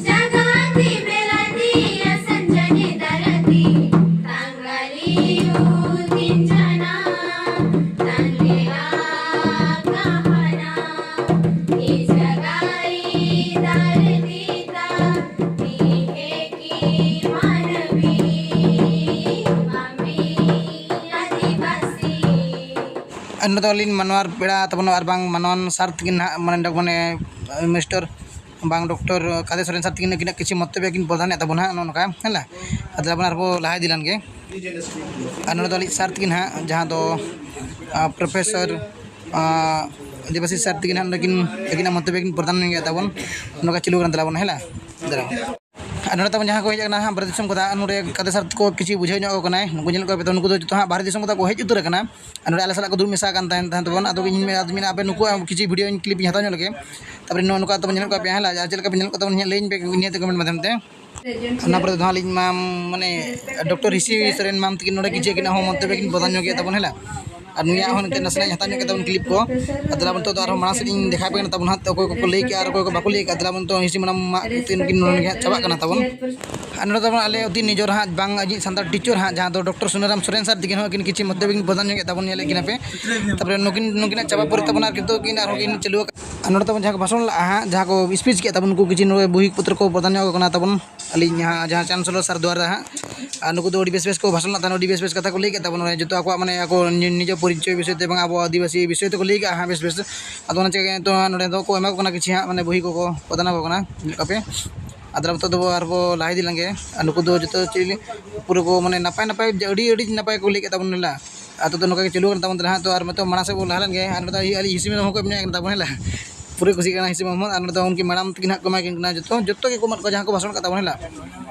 ᱡᱟᱜᱟᱛᱤ ᱵᱮᱞᱟᱛᱤ ᱟᱥᱟᱱᱡᱟᱱᱤ ᱫᱟᱨᱟᱛᱤ, ᱛᱟᱝᱜᱟᱞᱤ ᱩᱛᱤᱱᱡᱟᱱᱟ, ᱛᱟᱝᱜᱮᱞᱟ ᱠᱟᱦᱟᱱᱟ, ᱤᱥᱟᱜᱟᱭ ᱫᱟᱨᱛᱤ ᱛᱟ, ᱛᱤᱦᱮ ᱠᱤ ᱢᱟᱱᱵᱤ, ᱢᱟᱢᱤ ᱟᱹᱫᱤᱵᱟᱹᱥᱤ᱾ ᱟᱨ ᱱᱚᱰᱮ ᱫᱚ ᱟᱹᱞᱤᱧ ᱢᱟᱱᱣᱟᱨ ᱯᱮᱲᱟ ᱛᱟᱵᱚᱱ ᱟᱨ ᱵᱟᱝ ᱢᱟᱱᱣᱟᱱ ᱥᱟᱨ ᱛᱟᱹᱠᱤᱱ ᱱᱟᱦᱟᱜ, ᱢᱟᱱᱮ, ᱰᱚᱠ-, ᱢᱟᱱᱮ, ᱢᱤᱥᱴᱟᱨ ᱵᱟᱝ ᱰᱚᱠᱴᱚᱨ ᱠᱟᱫᱮ ᱥᱚᱨᱮᱱ ᱥᱟᱨ ᱛᱟᱹᱠᱤᱱ ᱱᱩᱠᱤᱱᱟᱜ ᱠᱤᱪᱷᱩ ᱢᱚᱛᱚᱵ ᱠᱤᱱ ᱯᱨᱚᱫᱟᱱᱮᱫ ᱛᱟᱵᱚᱱᱟ ᱦᱟᱸᱜ, ᱱᱚᱜᱼᱚ ᱱᱚᱝᱠᱟ, ᱦᱮᱸ ᱞᱟ᱾ ᱟᱫᱚ ᱟᱵᱚ ᱟᱨᱦᱚᱸ ᱞᱟᱦᱟ ᱤᱫᱤ ᱞᱮᱱ ᱜᱮ᱾ ᱟᱨ ᱱᱚᱰᱮ ᱫᱚ ᱟᱹᱞᱤᱧ ᱥᱟᱨ ᱛᱟᱹᱠᱤᱱ ᱦᱟᱸᱜ, ᱡᱟᱦᱟᱸ ᱫᱚ, ᱟᱸ, ᱯᱨᱚᱯᱷᱮᱥᱚᱨ, ᱟᱸ, ᱫᱮᱵᱟᱥᱤᱥ ᱥᱟᱨ ᱛᱟᱹᱠᱤᱱ ᱦᱟᱸᱜ, ᱱᱚᱰᱮ ᱠᱤᱱ, ᱟᱹᱠᱤᱱᱟᱜ ᱢᱚᱛᱚᱵ ᱠᱤᱱ ᱯᱨᱚᱫᱟᱱ ᱜᱮᱭᱟ ᱛᱟᱵᱚᱱ᱾ ᱱᱚᱝᱠᱟ ᱪᱟᱹᱞᱩ ᱠᱟᱱ ᱛᱟᱵᱚᱱᱟ, ᱦᱮᱸ ᱞᱟ᱾ ᱫᱟᱨᱟᱢ᱾ ᱟᱨ ᱱᱚᱰᱮ ᱛᱟᱵᱚᱱ ᱡᱟᱦᱟᱸ ᱠᱚ ᱦᱮᱡ ᱟᱠᱟᱱᱟ ᱦᱟᱸᱜ ᱵᱟᱨᱦᱮ ᱫᱤᱥᱚᱢ ᱠᱷᱚᱱᱟᱜ, ᱱᱚᱰᱮ ᱠᱟᱫᱮ ᱥᱟᱨ ᱛᱟᱠᱚ ᱠᱤᱪᱷᱩ ᱵᱩᱡᱷᱟᱹᱣ ᱧᱚᱜ ᱟᱠᱚ ᱠᱟᱱᱟᱭ᱾ ᱱᱩᱠᱩ ᱧᱮᱞ ᱠᱚᱣᱟ ᱯᱮ ᱛᱚ, ᱱᱩᱠᱩ ᱫᱚ ᱡᱚᱛᱚ ᱦᱟᱸᱜ ᱵᱟᱨᱦᱮ ᱫᱤᱥᱚᱢ ᱠᱷᱚᱱᱟᱜ ᱠᱚ ᱦᱮᱡ ᱩᱛᱟᱹᱨ ᱟᱠᱟᱱᱟ᱾ ᱟᱨ ᱱᱚᱰᱮ ᱟᱞᱮ ᱥᱟᱞᱟᱜ ᱠᱚ ᱫᱩᱲᱩᱵ ᱢᱮᱥᱟ ᱟᱠᱟᱱ ᱛᱟᱦᱮᱸᱫ, ᱛᱟᱦᱮᱸᱫ ᱛᱟᱵᱚᱱ᱾ ᱟᱫᱚ ᱤᱧ ᱢᱮ-, ᱟᱫᱚ ᱢᱮᱱᱟ ᱟᱯᱮ ᱱᱩᱠᱩᱣᱟᱜ ᱠᱤᱪᱷᱩ video ᱤᱧ clip ᱤᱧ ᱦᱟᱛᱟᱣ ᱧᱚᱜ ᱞᱮᱜᱮ᱾ ᱛᱟᱨᱯᱚᱨᱮ ᱱᱚᱜᱼᱚ ᱱᱚᱝᱠᱟ ᱛᱟᱵᱚᱱ ᱧᱮᱞ ᱠᱚᱣᱟ ᱯᱮ ᱦᱮᱸ, ᱟᱨ ᱪᱮᱫ ᱞᱮᱠᱟ ᱯᱮ ᱧᱮᱞ ᱠᱚ ᱛᱟᱵᱚᱱ ᱦᱟᱸᱜ ᱞᱟᱹᱭᱟᱹᱧ ᱯᱮ ᱱᱤᱭᱟᱹ ᱛᱮ comment ᱢᱟᱫᱽᱫᱷᱚᱢ ᱛᱮ᱾ ᱚᱱᱟ ᱯᱚᱨᱮ ᱫᱚ ᱦᱟᱸᱜ ᱟᱹᱞᱤᱧ ᱢᱟᱢ ᱢᱟᱱᱮ ᱰᱚᱠᱴᱚᱨ ᱨᱤᱥᱤ ᱥᱚᱨᱮᱱ ᱢᱟᱢ ᱛᱟᱹᱠᱤᱱ ᱱᱚᱰᱮ ᱠᱤᱪᱷᱩ ᱟᱹᱠᱤᱱᱟᱜ ᱦᱚᱸ ᱢᱚᱱᱛᱚᱵᱵᱚ ᱠᱤᱱ ᱯᱨᱚᱫᱟᱱ ᱧᱚᱜ ᱜᱮᱭᱟ ᱛᱟᱵᱚᱱ ᱦᱮᱸ᱾ ᱟᱨ ᱱᱩᱭᱟᱜ ᱦᱚᱸ ᱱᱤᱛᱚᱜ ᱱᱟᱥᱮᱱᱟᱜ ᱤᱧ ᱦᱟᱛᱟᱣ ᱧᱚᱜ ᱠᱮᱫ ᱛᱟᱵᱚᱱ clip ᱠᱚ᱾ ᱟᱨ ᱫᱮᱞᱟ ᱵᱚᱱ ᱱᱤᱛᱚᱜ ᱫᱚ ᱟᱨᱦᱚᱸ ᱢᱟᱲᱟᱝ ᱥᱮᱫ ᱤᱧ ᱫᱮᱠᱷᱟᱣ ᱟᱯᱮ ᱠᱟᱱᱟ ᱛᱟᱵᱚᱱ ᱦᱟᱸᱜ, ᱚᱠᱚᱭ ᱠᱚᱠᱚ ᱞᱟᱹᱭ ᱠᱮᱜᱼᱟ ᱟᱨ ᱚᱠᱚᱭ ᱠᱚ ᱵᱟᱠᱚ ᱞᱟᱹᱭ ᱠᱮᱜᱼᱟ᱾ ᱫᱮᱞᱟ ᱵᱚᱱ ᱱᱤᱛᱚᱜ ᱦᱤᱸᱥᱤ ᱢᱟᱲᱟᱝ ᱢᱟ ᱛᱤᱱ ᱠᱤᱱ ᱱᱚᱰᱮ ᱜᱮ ᱦᱟᱸᱜ ᱪᱟᱵᱟᱜ ᱠᱟᱱᱟ ᱛᱟᱵᱚᱱ᱾ ᱟᱨ ᱱᱚᱰᱮ ᱛᱟᱵᱚᱱ ᱟᱞᱮ ᱚᱛᱤ ᱱᱤᱡᱚᱨ ᱦᱟᱸᱜ ᱵᱟᱝ ᱟᱹᱡᱤᱡ ᱥᱟᱱᱛᱟᱲ teacher ᱦᱟᱸᱜ, ᱡᱟᱦᱟᱸ ᱫᱚ ᱰᱚᱠᱴᱚᱨ ᱥᱩᱱᱟᱨᱟᱢ ᱥᱚᱨᱮᱱ ᱥᱟᱨ ᱛᱟᱹᱠᱤᱱ ᱦᱚᱸ ᱟᱹᱠᱤᱱ ᱠᱤᱪᱷᱩ ᱢᱚᱛᱞᱚᱵ ᱠᱤᱱ ᱯᱨᱚᱫᱟᱱ ᱧᱚᱜ ᱠᱮᱫ ᱛᱟᱵᱚᱱ, ᱧᱮᱞᱮᱫ ᱠᱤᱱᱟ ᱯᱮ᱾ ᱛᱟᱨᱯᱚᱨᱮ ᱱᱩᱠᱤᱱ, ᱱᱩᱠᱤᱱᱟᱜ ᱪᱟᱵᱟ ᱯᱚᱨᱮ ᱛᱟᱵᱚᱱ ᱟᱨ ᱠᱤᱱᱛᱩ ᱠᱤᱱ ᱟᱨᱦᱚᱸ ᱠᱤᱱ ᱪᱟᱹᱞᱩ ᱟᱠᱟᱫ᱾ ᱟᱨ ᱱᱚᱰᱮ ᱛᱟᱵᱚᱱ ᱡᱟᱦᱟᱸ ᱠᱚ ᱵᱷᱟᱥᱚᱱ ᱞᱟᱜᱼᱟ ᱦᱟᱸᱜ, ᱡᱟᱦᱟᱸ ᱠᱚ speech ᱠᱮᱫ ᱛᱟᱵᱚᱱ, ᱩᱱᱠᱩ ᱠᱤᱪᱷᱩ ᱱᱚᱰᱮ ᱵᱳᱭ ᱯᱚᱛᱨᱚ ᱠᱚ ᱯᱨᱚᱫᱟᱱ ᱧᱚᱜ ᱟᱠᱚ ᱠᱟᱱᱟ ᱛᱟᱵᱚᱱ᱾ ᱟᱹᱞᱤᱧ ᱦᱟᱸᱜ ᱡᱟᱦᱟᱸ chancellor sir ᱫᱩᱣᱟᱨᱟ ᱦᱟᱸᱜ, ᱟᱨ ᱱᱩᱠᱩ ᱫᱚ ᱟᱹᱰᱤ ᱵᱮᱥ ᱵᱮᱥ ᱠᱚ ᱵᱷᱟᱥᱚᱱ ᱞᱟᱜ ᱛᱟᱦᱮᱱᱟ, ᱟᱹᱰᱤ ᱵᱮᱥ ᱵᱮᱥ ᱠᱟᱛᱷᱟ ᱠᱚ ᱞᱟᱹᱭ ᱠᱮᱫ ᱛᱟᱵᱚᱱᱟ, ᱡᱚᱛᱚ ᱟᱠᱚᱣᱟᱜ ᱢᱟᱱᱮ ᱟᱠᱚ ᱱᱤ-, ᱱᱤᱡᱮ ᱯᱚᱨᱤᱪᱚᱭ ᱵᱤᱥᱚᱭ ᱛᱮ ᱵᱟᱝ ᱟᱵᱚ ᱟᱹᱫᱤᱵᱟᱹᱥᱤ ᱵᱤᱥᱚᱭ ᱛᱮᱠᱚ ᱞᱟᱹᱭ ᱠᱟᱜᱼᱟ ᱦᱟᱸᱜ ᱵᱮᱥ ᱵᱮᱥ᱾ ᱟᱫᱚ ᱚᱱᱟ ᱪᱤᱠᱟᱹ ᱱᱤᱛᱚᱜ ᱦᱟᱸᱜ ᱱᱚᱰᱮ ᱫᱚ ᱠᱚ ᱮᱢᱟ ᱠᱚ ᱠᱟᱱᱟ ᱠᱤᱪᱷᱩ ᱦᱟᱸᱜ ᱢᱟᱱᱮ ᱵᱳᱭ ᱠᱚᱠᱚ ᱯᱨᱚᱫᱟᱱ ᱟᱠᱚ ᱠᱟᱱᱟ, ᱧᱮᱞ ᱠᱟᱜ ᱯᱮ᱾ ᱟᱫᱚ ᱱᱤᱛᱚᱜ ᱫᱚ ᱟᱨᱵᱚ ᱞᱟᱦᱟ ᱤᱫᱤ ᱞᱮᱱᱜᱮ᱾ ᱟᱨ ᱱᱩᱠᱩ ᱫᱚ ᱡᱚᱛᱚ ᱪᱮᱫ ᱯᱩᱨᱟᱹ ᱠᱚ ᱢᱟᱱᱮ ᱱᱟᱯᱟᱭ ᱱᱟᱯᱟᱭ ᱟᱹᱰᱤ, ᱟᱹᱰᱤ ᱱᱟᱯᱟᱭ ᱠᱚ ᱞᱟᱹᱭ ᱠᱮᱫ ᱛᱟᱵᱚᱱᱟ ᱞᱟ᱾ ᱟᱨ ᱱᱤᱛᱚᱜ ᱫᱚ ᱱᱚᱝᱠᱟ ᱜᱮ ᱪᱟᱹᱞᱩ ᱟᱠᱟᱱ ᱛᱟᱵᱚᱱ ᱛᱟᱦᱮᱱᱟ ᱦᱟᱸᱜ᱾ ᱛᱚ ᱟᱨ ᱱᱤᱛᱚᱜ ᱢᱟᱲᱟᱝ ᱥᱮᱫ ᱵᱚᱱ ᱞᱟᱦᱟ ᱞᱮᱱ ᱜᱮ᱾ ᱟᱨ ᱱᱤᱛᱚᱜ ᱟᱹᱞᱤᱧ ᱦᱤᱸᱥᱤ ᱢᱮᱨᱚᱢ ᱦᱚᱸᱠᱚ ᱮᱢ ᱧᱚᱜ ᱠᱟᱱᱟ ᱛᱟᱵᱚᱱ ᱦᱮᱸ ᱞᱟ᱾ ᱯᱩᱨᱟᱹ ᱠᱩᱥᱤ ᱠᱟᱱᱟ ᱦᱤᱸᱥᱤ ᱢᱮᱨᱚᱢ ᱦᱚᱸ᱾ ᱟᱨ ᱱᱚᱰᱮ ᱫᱚ ᱩᱱᱠᱤᱱ ᱢᱮᱰᱟᱢ ᱛᱟᱹᱠᱤᱱ ᱦᱟᱸᱜ ᱠᱚ ᱮᱢᱟ ᱠᱤᱱ ᱠᱟᱱᱟ ᱡᱚᱛᱚ, ᱡᱚᱛᱚ ᱜᱮᱠᱚ ᱮᱢᱟᱜ ᱠᱚᱣᱟ ᱡᱟᱦᱟᱸ ᱠᱚ ᱵᱷᱟᱥᱚᱱ ᱠᱟᱜ ᱛᱟᱵᱚᱱ ᱦᱮᱸ ᱞᱟ᱾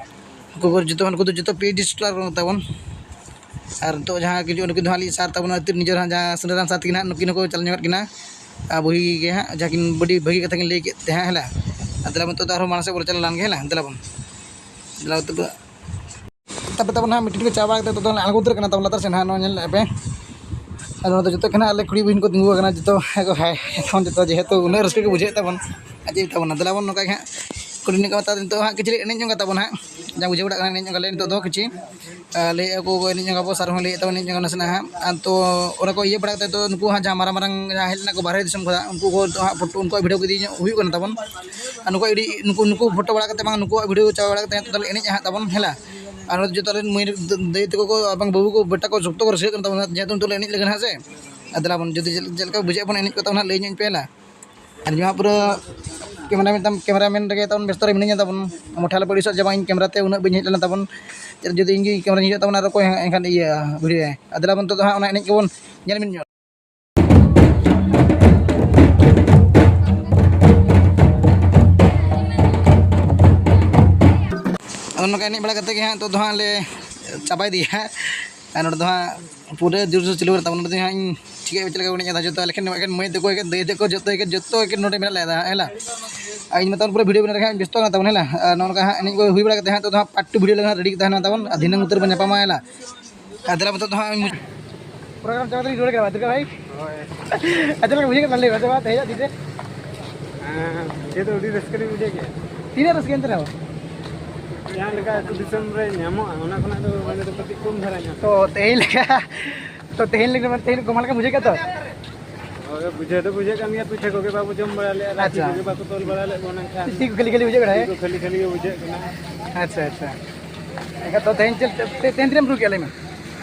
ᱩᱱᱠᱩ ᱠᱚ ᱡᱚᱛᱚ, ᱩᱱᱠᱩ ᱫᱚ ᱡᱚᱛᱚ PhD student ᱠᱟᱱᱟ ᱛᱟᱵᱚᱱ᱾ ᱟᱨ ᱱᱤᱛᱚᱜ ᱡᱟᱦᱟᱸ ᱠᱤᱪᱷᱩ ᱱᱩᱠᱤᱱ ᱫᱚ ᱦᱟᱸᱜ ᱟᱹᱞᱤᱧ ᱥᱟᱨ ᱛᱟᱵᱚᱱ ᱟᱹᱛᱤᱨ ᱱᱤᱡᱚᱨ ᱦᱟᱸᱜ ᱡᱟᱦᱟᱸ ᱥᱩᱱᱟᱹᱨᱟᱢ ᱥᱟᱨ ᱛᱟᱹᱠᱤᱱ ᱦᱟᱸᱜ ᱱᱩᱠᱤᱱ ᱦᱚᱸᱠᱚ ᱪᱟᱞᱟᱣ ᱧᱚᱜ ᱠᱤᱱᱟ᱾ ᱟᱨ ᱵᱩᱦᱤ ᱜᱮ ᱦᱟᱸᱜ ᱡᱟᱦᱟᱸ ᱠᱤᱱ ᱟᱹᱰᱤ ᱵᱷᱟᱹᱜᱤ ᱠᱟᱛᱷᱟ ᱠᱤᱱ ᱞᱟᱹᱭ ᱠᱮᱫ ᱛᱮ ᱦᱟᱸᱜ ᱦᱮᱸ ᱞᱟ᱾ ᱟᱨ ᱫᱮᱞᱟ ᱵᱚᱱ ᱱᱤᱛᱚᱜ ᱫᱚ ᱟᱨᱦᱚᱸ ᱢᱟᱲᱟᱝ ᱥᱮᱫ ᱵᱚᱱ ᱪᱟᱞᱟᱣ ᱞᱮᱱ ᱜᱮ ᱦᱮᱸ ᱞᱟ᱾ ᱫᱮᱞᱟ ᱵᱚᱱ, ᱫᱮᱞᱟ ᱵᱚᱱ ᱱᱤᱛᱚᱜ ᱫᱚ ᱛᱟᱯᱚᱨᱮ ᱛᱟᱵᱚᱱ ᱦᱟᱸᱜ meeting ᱠᱚ ᱪᱟᱵᱟ ᱠᱟᱛᱮ ᱛᱚ ᱟᱬᱜᱚ ᱩᱛᱟᱹᱨ ᱠᱟᱱᱟ ᱛᱟᱵᱚᱱ ᱞᱟᱛᱟᱨ ᱥᱮᱱ ᱦᱟᱸᱜ, ᱱᱚᱣᱟ ᱧᱮᱞ ᱞᱮᱫ ᱯᱮ᱾ ᱟᱫᱚ ᱱᱚᱛᱮ ᱡᱚᱛᱚ ᱠᱷᱚᱱᱟᱜ ᱟᱞᱮ ᱠᱩᱲᱤ ᱵᱚᱦᱤᱱ ᱠᱚ ᱛᱤᱸᱜᱩ ᱟᱠᱟᱱᱟ, ᱡᱚᱛᱚ ᱦᱟᱸᱜ ᱠᱚ ᱦᱟᱭ ᱮᱠᱷᱚᱱ ᱡᱚᱛᱚ ᱡᱮᱦᱮᱛᱩ ᱩᱱᱟᱹᱜ ᱨᱟᱹᱥᱠᱟᱹ ᱜᱮ ᱵᱩᱡᱷᱟᱹᱜ ᱛᱟᱵᱚᱱ᱾ ᱟᱨ ᱪᱮᱫ ᱛᱟᱵᱚᱱ ᱫᱮᱞᱟ ᱵᱚᱱ ᱱᱚᱝᱠᱟ ᱜᱮ ᱦᱟᱸᱜ ᱠᱩᱲᱤ ᱱᱤᱡ ᱠᱚ ᱢᱮᱛᱟ ᱱᱤᱛᱚᱜ ᱦᱟᱸᱜ ᱠᱤᱪᱨᱤᱡ ᱮᱱᱮᱡ ᱧᱚᱜ ᱠᱟᱛᱟ ᱵᱚᱱ ᱦᱟᱸᱜ, ᱡᱟ ᱵᱩᱡᱷᱟᱹᱣ ᱵᱟᱲᱟᱜ ᱠᱟᱱᱟ ᱮᱱᱮᱡ ᱧᱚᱜ ᱟᱞᱮ ᱱᱤᱛᱚᱜ ᱫᱚ ᱠᱤᱪᱷᱤ᱾ ᱟᱨ ᱞᱟᱹᱭᱮᱫᱼᱟ ᱠᱚ ᱮᱱᱮᱡ ᱧᱚᱜ ᱟᱵᱚ, ᱥᱟᱨ ᱦᱚᱸ ᱞᱟᱹᱭᱮᱫ ᱛᱟᱵᱚᱱ ᱮᱱᱮᱡ ᱧᱚᱜ ᱱᱟᱥᱮᱱᱟᱜ ᱦᱟᱸᱜ᱾ ᱟᱨ ᱛᱚ ᱚᱱᱟ ᱠᱚ ᱤᱭᱟᱹ ᱵᱟᱲᱟ ᱠᱟᱛᱮ ᱛᱚ ᱱᱩᱠᱩ ᱦᱟᱸᱜ ᱡᱟᱦᱟᱸ ᱢᱟᱨᱟᱝ ᱢᱟᱨᱟᱝ ᱡᱟᱦᱟᱸ ᱦᱮᱡ ᱞᱮᱱᱟ ᱠᱚ ᱵᱟᱦᱨᱮ ᱫᱤᱥᱚᱢ ᱠᱷᱚᱱᱟᱜ, ᱩᱱᱠᱩ ᱠᱚ ᱛᱚ ᱦᱟᱸᱜ ᱯᱷᱳᱴᱳ ᱩᱱᱠᱩᱣᱟᱜ video ᱠᱚ ᱤᱫᱤ ᱧᱚᱜ ᱦᱩᱭᱩᱜ ᱠᱟᱱᱟ ᱛᱟᱵᱚᱱ᱾ ᱟᱨ ᱱᱩᱠᱩ ᱮᱰᱤ-, ᱱᱩᱠᱩ, ᱱᱩᱠᱩ ᱯᱷᱳᱴᱳ ᱵᱟᱲᱟ ᱠᱟᱛᱮ ᱵᱟᱝ ᱱᱩᱠᱩᱣᱟᱜ video ᱪᱟᱵᱟ ᱵᱟᱲᱟ ᱠᱟᱛᱮ ᱦᱟᱸᱜ ᱛᱟᱦᱞᱮ ᱮᱱᱮᱡ ᱦᱟᱸᱜ ᱛᱟᱵᱚᱱ ᱦᱮᱞᱟ᱾ ᱟᱨ ᱱᱚᱰᱮ ᱡᱚᱛᱚ ᱨᱮᱱ ᱢᱟᱹᱭ ᱫᱟᱹᱭ ᱛᱟᱠᱚ ᱠᱚ ᱵᱟᱝ ᱵᱟᱹᱵᱩ ᱠᱚ ᱵᱮᱴᱟ ᱠᱚ ᱡᱚᱛᱚ ᱠᱚ ᱨᱟᱹᱥᱠᱟᱹᱜ ᱠᱟᱱ ᱛᱟᱵᱚᱱᱟ, ᱡᱮᱦᱮᱛᱩ ᱱᱤᱛᱚᱜ ᱞᱮ ᱮᱱᱮᱡ ᱞᱮᱠᱷᱟᱱ ᱦᱟᱸᱜ ᱥᱮ᱾ ᱟᱨ ᱫᱮᱞᱟ ᱵᱚᱱ ᱡᱩᱫᱤ ᱪᱮᱫ, ᱪᱮᱫ ᱞᱮᱠᱟ ᱵᱩᱡᱷᱟᱹᱜ ᱵᱚᱱ ᱮᱱᱮᱡ ᱠᱚ ᱛᱟᱵᱚᱱ ᱦᱟᱸᱜ ᱞᱟᱹᱭ ᱧᱚᱜ ᱯᱮ ᱦᱮᱞᱟ᱾ ᱟᱨ ᱤᱧ ᱢᱟ ᱯᱩᱨᱟᱹ camera ᱢᱮᱱ ᱛᱟᱢ, camera man ᱨᱮᱜᱮ ᱛᱟᱵᱚᱱ ᱵᱮᱥᱛᱚ ᱨᱮ ᱢᱤᱱᱟᱹᱧᱟ ᱛᱟᱵᱚᱱ᱾ ᱢᱚᱴᱷᱟ ᱞᱮ ᱯᱚᱨᱤᱥᱚᱨ ᱪᱟᱵᱟ, ᱤᱧ camera ᱛᱮ ᱩᱱᱟᱹᱜ ᱵᱟᱹᱧ ᱦᱮᱡ ᱞᱮᱱᱟ ᱛᱟᱵᱚᱱ᱾ ᱪᱮᱫ ᱡᱩᱫᱤ ᱤᱧ ᱜᱮ camera ᱧ ᱦᱤᱡᱩᱜ ᱛᱟᱵᱚᱱ ᱟᱨ ᱚᱠᱚᱭ ᱦᱟᱸᱜ ᱮᱱᱠᱷᱟᱱ ᱤᱭᱟᱹ video ᱭᱟᱭ? ᱟᱨ ᱫᱮᱞᱟ ᱵᱚᱱ ᱱᱤᱛᱚᱜ ᱫᱚ ᱦᱟᱸᱜ ᱚᱱᱟ ᱮᱱᱮᱡ ᱜᱮᱵᱚᱱ ᱧᱮᱞ ᱢᱤᱫ ᱧᱚᱜ᱾ ᱱᱚᱝᱠᱟ ᱮᱱᱮᱡ ᱵᱟᱲᱟ ᱠᱟᱛᱮ ᱜᱮ ᱦᱟᱸᱜ ᱱᱤᱛᱚᱜ ᱫᱚ ᱦᱟᱸᱜ ᱞᱮ ᱪᱟᱵᱟ ᱤᱫᱤᱭᱟ ᱦᱟᱸᱜ᱾ ᱟᱨ ᱱᱚᱰᱮ ᱫᱚ ᱦᱟᱸᱜ ᱯᱩᱨᱟᱹ ᱡᱳᱨ ᱥᱳᱨ ᱪᱟᱹᱞᱩ ᱠᱟᱱᱟ ᱛᱟᱵᱚᱱᱟ᱾ ᱱᱚᱰᱮ ᱫᱚ ᱦᱟᱸᱜ ᱤᱧ ᱴᱷᱤᱠ ᱜᱮᱭᱟ ᱪᱮᱫ ᱞᱮᱠᱟ ᱠᱚ ᱮᱱᱮᱡ ᱮᱫᱟ ᱡᱚᱛᱚ, ᱞᱮᱠᱷᱟᱱ ᱮᱠᱮᱱ ᱢᱟᱹᱭ ᱛᱟᱠᱚ, ᱮᱠᱮᱱ ᱫᱟᱹᱭ ᱛᱟᱠᱚ, ᱡᱚᱛᱚ ᱮᱠᱮᱱ, ᱡᱚᱛᱚ ᱮᱠᱮᱱ ᱱᱚᱰᱮ ᱢᱮᱱᱟᱜ ᱞᱮᱫᱟ ᱦᱮᱸ ᱞᱟ᱾ ᱟᱨ ᱤᱧ ᱢᱟ ᱛᱟᱵᱚᱱ ᱯᱩᱨᱟᱹ ᱵᱷᱤᱰᱤᱭᱳ ᱵᱮᱱᱟᱣ ᱨᱮ ᱦᱟᱸᱜ ᱵᱮᱥᱛᱚ ᱠᱟᱱᱟ ᱛᱟᱵᱚᱱ ᱦᱮᱸ ᱞᱟ᱾ ᱟᱨ ᱱᱚᱜᱼᱚ ᱱᱚᱝᱠᱟ ᱦᱟᱸᱜ ᱮᱱᱮᱡ ᱠᱚ ᱦᱩᱭ ᱵᱟᱲᱟ ᱠᱟᱛᱮ ᱦᱟᱸᱜ ᱱᱤᱛᱚᱜ ᱫᱚ ᱦᱟᱸᱜ ᱯᱟᱨᱴ ᱴᱩ ᱵᱷᱤᱰᱤᱭᱳ ᱞᱮᱠᱷᱟᱱ ᱨᱮᱰᱤ ᱠᱟᱛᱮ ᱛᱟᱦᱮᱱᱟ ᱛᱟᱵᱚᱱ, ᱟᱨ ᱫᱷᱤᱱᱟᱹᱝ ᱩᱛᱟᱹᱨ ᱵᱚᱱ ᱧᱟᱯᱟᱢᱟ ᱦᱮᱸ ᱞᱟ᱾ ᱟᱨ ᱫᱮᱞᱟ ᱱᱤᱛᱚᱜ ᱫᱚ ᱦᱟᱸᱜ ᱤᱧ ᱯᱨᱳᱜᱨᱟᱢ ᱪᱟᱵᱟ ᱠᱟᱛᱮ ᱨᱩᱣᱟᱹᱲ ᱠᱟᱱᱟ ᱫᱩᱨᱜᱟ ᱵᱷᱟᱭ᱾ ᱦᱳᱭ᱾ ᱟᱪᱪᱷᱟ, ᱪᱮᱫ ᱞᱮᱠᱟ ᱵᱩᱡᱷᱟᱹᱜ ᱠᱟᱱᱟ ᱞᱟᱹᱭ ᱢᱮ ᱥᱮ ᱵᱟᱝ ᱛᱮᱦᱮᱧᱟᱜ ᱫᱤᱱ ᱨᱮ? ᱦᱮᱸ, ᱵᱩᱡᱷᱟᱹᱣ ᱫᱚ ᱟᱹᱰᱤ ᱨᱟᱹᱥᱠᱟᱹ ᱞᱤᱧ ᱵᱩᱡᱷᱟᱹᱣ ᱠᱮᱫᱼᱟ᱾ ᱛᱤᱱᱟᱹᱜ ᱨᱟᱹᱥᱠᱟᱹ ᱮᱱᱛᱮ ᱨᱮᱦᱚᱸ? ᱡᱟᱦᱟᱸ ᱞᱮᱠᱟ ᱟᱹᱛᱩ ᱫᱤᱥᱚᱢ ᱨᱮ ᱧᱟᱢᱚᱜᱼᱟ, ᱚᱱᱟ ᱠᱷᱚᱱᱟᱜ ᱫᱚ ᱢᱟᱱᱮ ᱫᱚ ᱠᱟᱹᱴᱤᱡ ᱠᱚᱢ ᱫᱷᱟᱨᱟ ᱧᱟᱢᱚᱜᱼᱟ᱾ ᱛᱚ ᱛᱮᱦᱮᱧ ᱞᱮᱠᱟ, ᱛᱚ ᱛᱮᱦᱮᱧ ᱞᱮᱠᱟ, ᱛᱮᱦᱮᱧ ᱜᱚᱢᱦᱟ ᱞᱮᱠᱟ ᱵᱩᱡᱷᱟᱹᱜ ᱠᱟᱱᱟ ᱛᱚ? ᱦᱳᱭ, ᱵᱩᱡᱷᱟᱹᱣ ᱫᱚ ᱵᱩᱡᱷᱟᱹᱜ ᱠᱟᱱ ᱜᱮᱭᱟ, ᱯᱤᱴᱷᱟᱹ ᱠᱚᱜᱮ ᱵᱟᱵᱚ ᱡᱚᱢ ᱵᱟᱲᱟ ᱞᱮᱫᱼᱟ, ᱨᱟᱥᱮ ᱟᱪᱪᱷᱟ᱾ ᱠᱚᱜᱮ ᱵᱟᱠᱚ ᱛᱚᱞ ᱵᱟᱲᱟ ᱞᱮᱫ ᱵᱚᱱᱟ ᱮᱱᱠᱷᱟᱱ᱾ ᱪᱮᱫ ᱠᱚ ᱠᱷᱟᱹᱞᱤ ᱠᱷᱟᱹᱞᱤ ᱵᱩᱡᱷᱟᱹᱜ ᱠᱟᱱᱟ, ᱛᱤ ᱦᱮᱸ? ᱠᱚ ᱠᱷᱟᱹᱞᱤ ᱠᱷᱟᱹᱞᱤ ᱜᱮ ᱵᱩᱡᱷᱟᱹᱜ ᱠᱟᱱᱟ᱾ ᱟᱪᱪᱷᱟ, ᱟᱪᱪᱷᱟ᱾ ᱮᱱᱠᱷᱟᱱ ᱛᱚ ᱛᱮᱦᱮᱧ ᱪᱮᱫ, ᱛᱮ-, ᱛᱮᱦᱮᱧ ᱛᱤᱱᱟᱹᱜ ᱮᱢ ᱨᱩ ᱠᱮᱜᱼᱟ ᱞᱟᱹᱭ ᱢᱮ?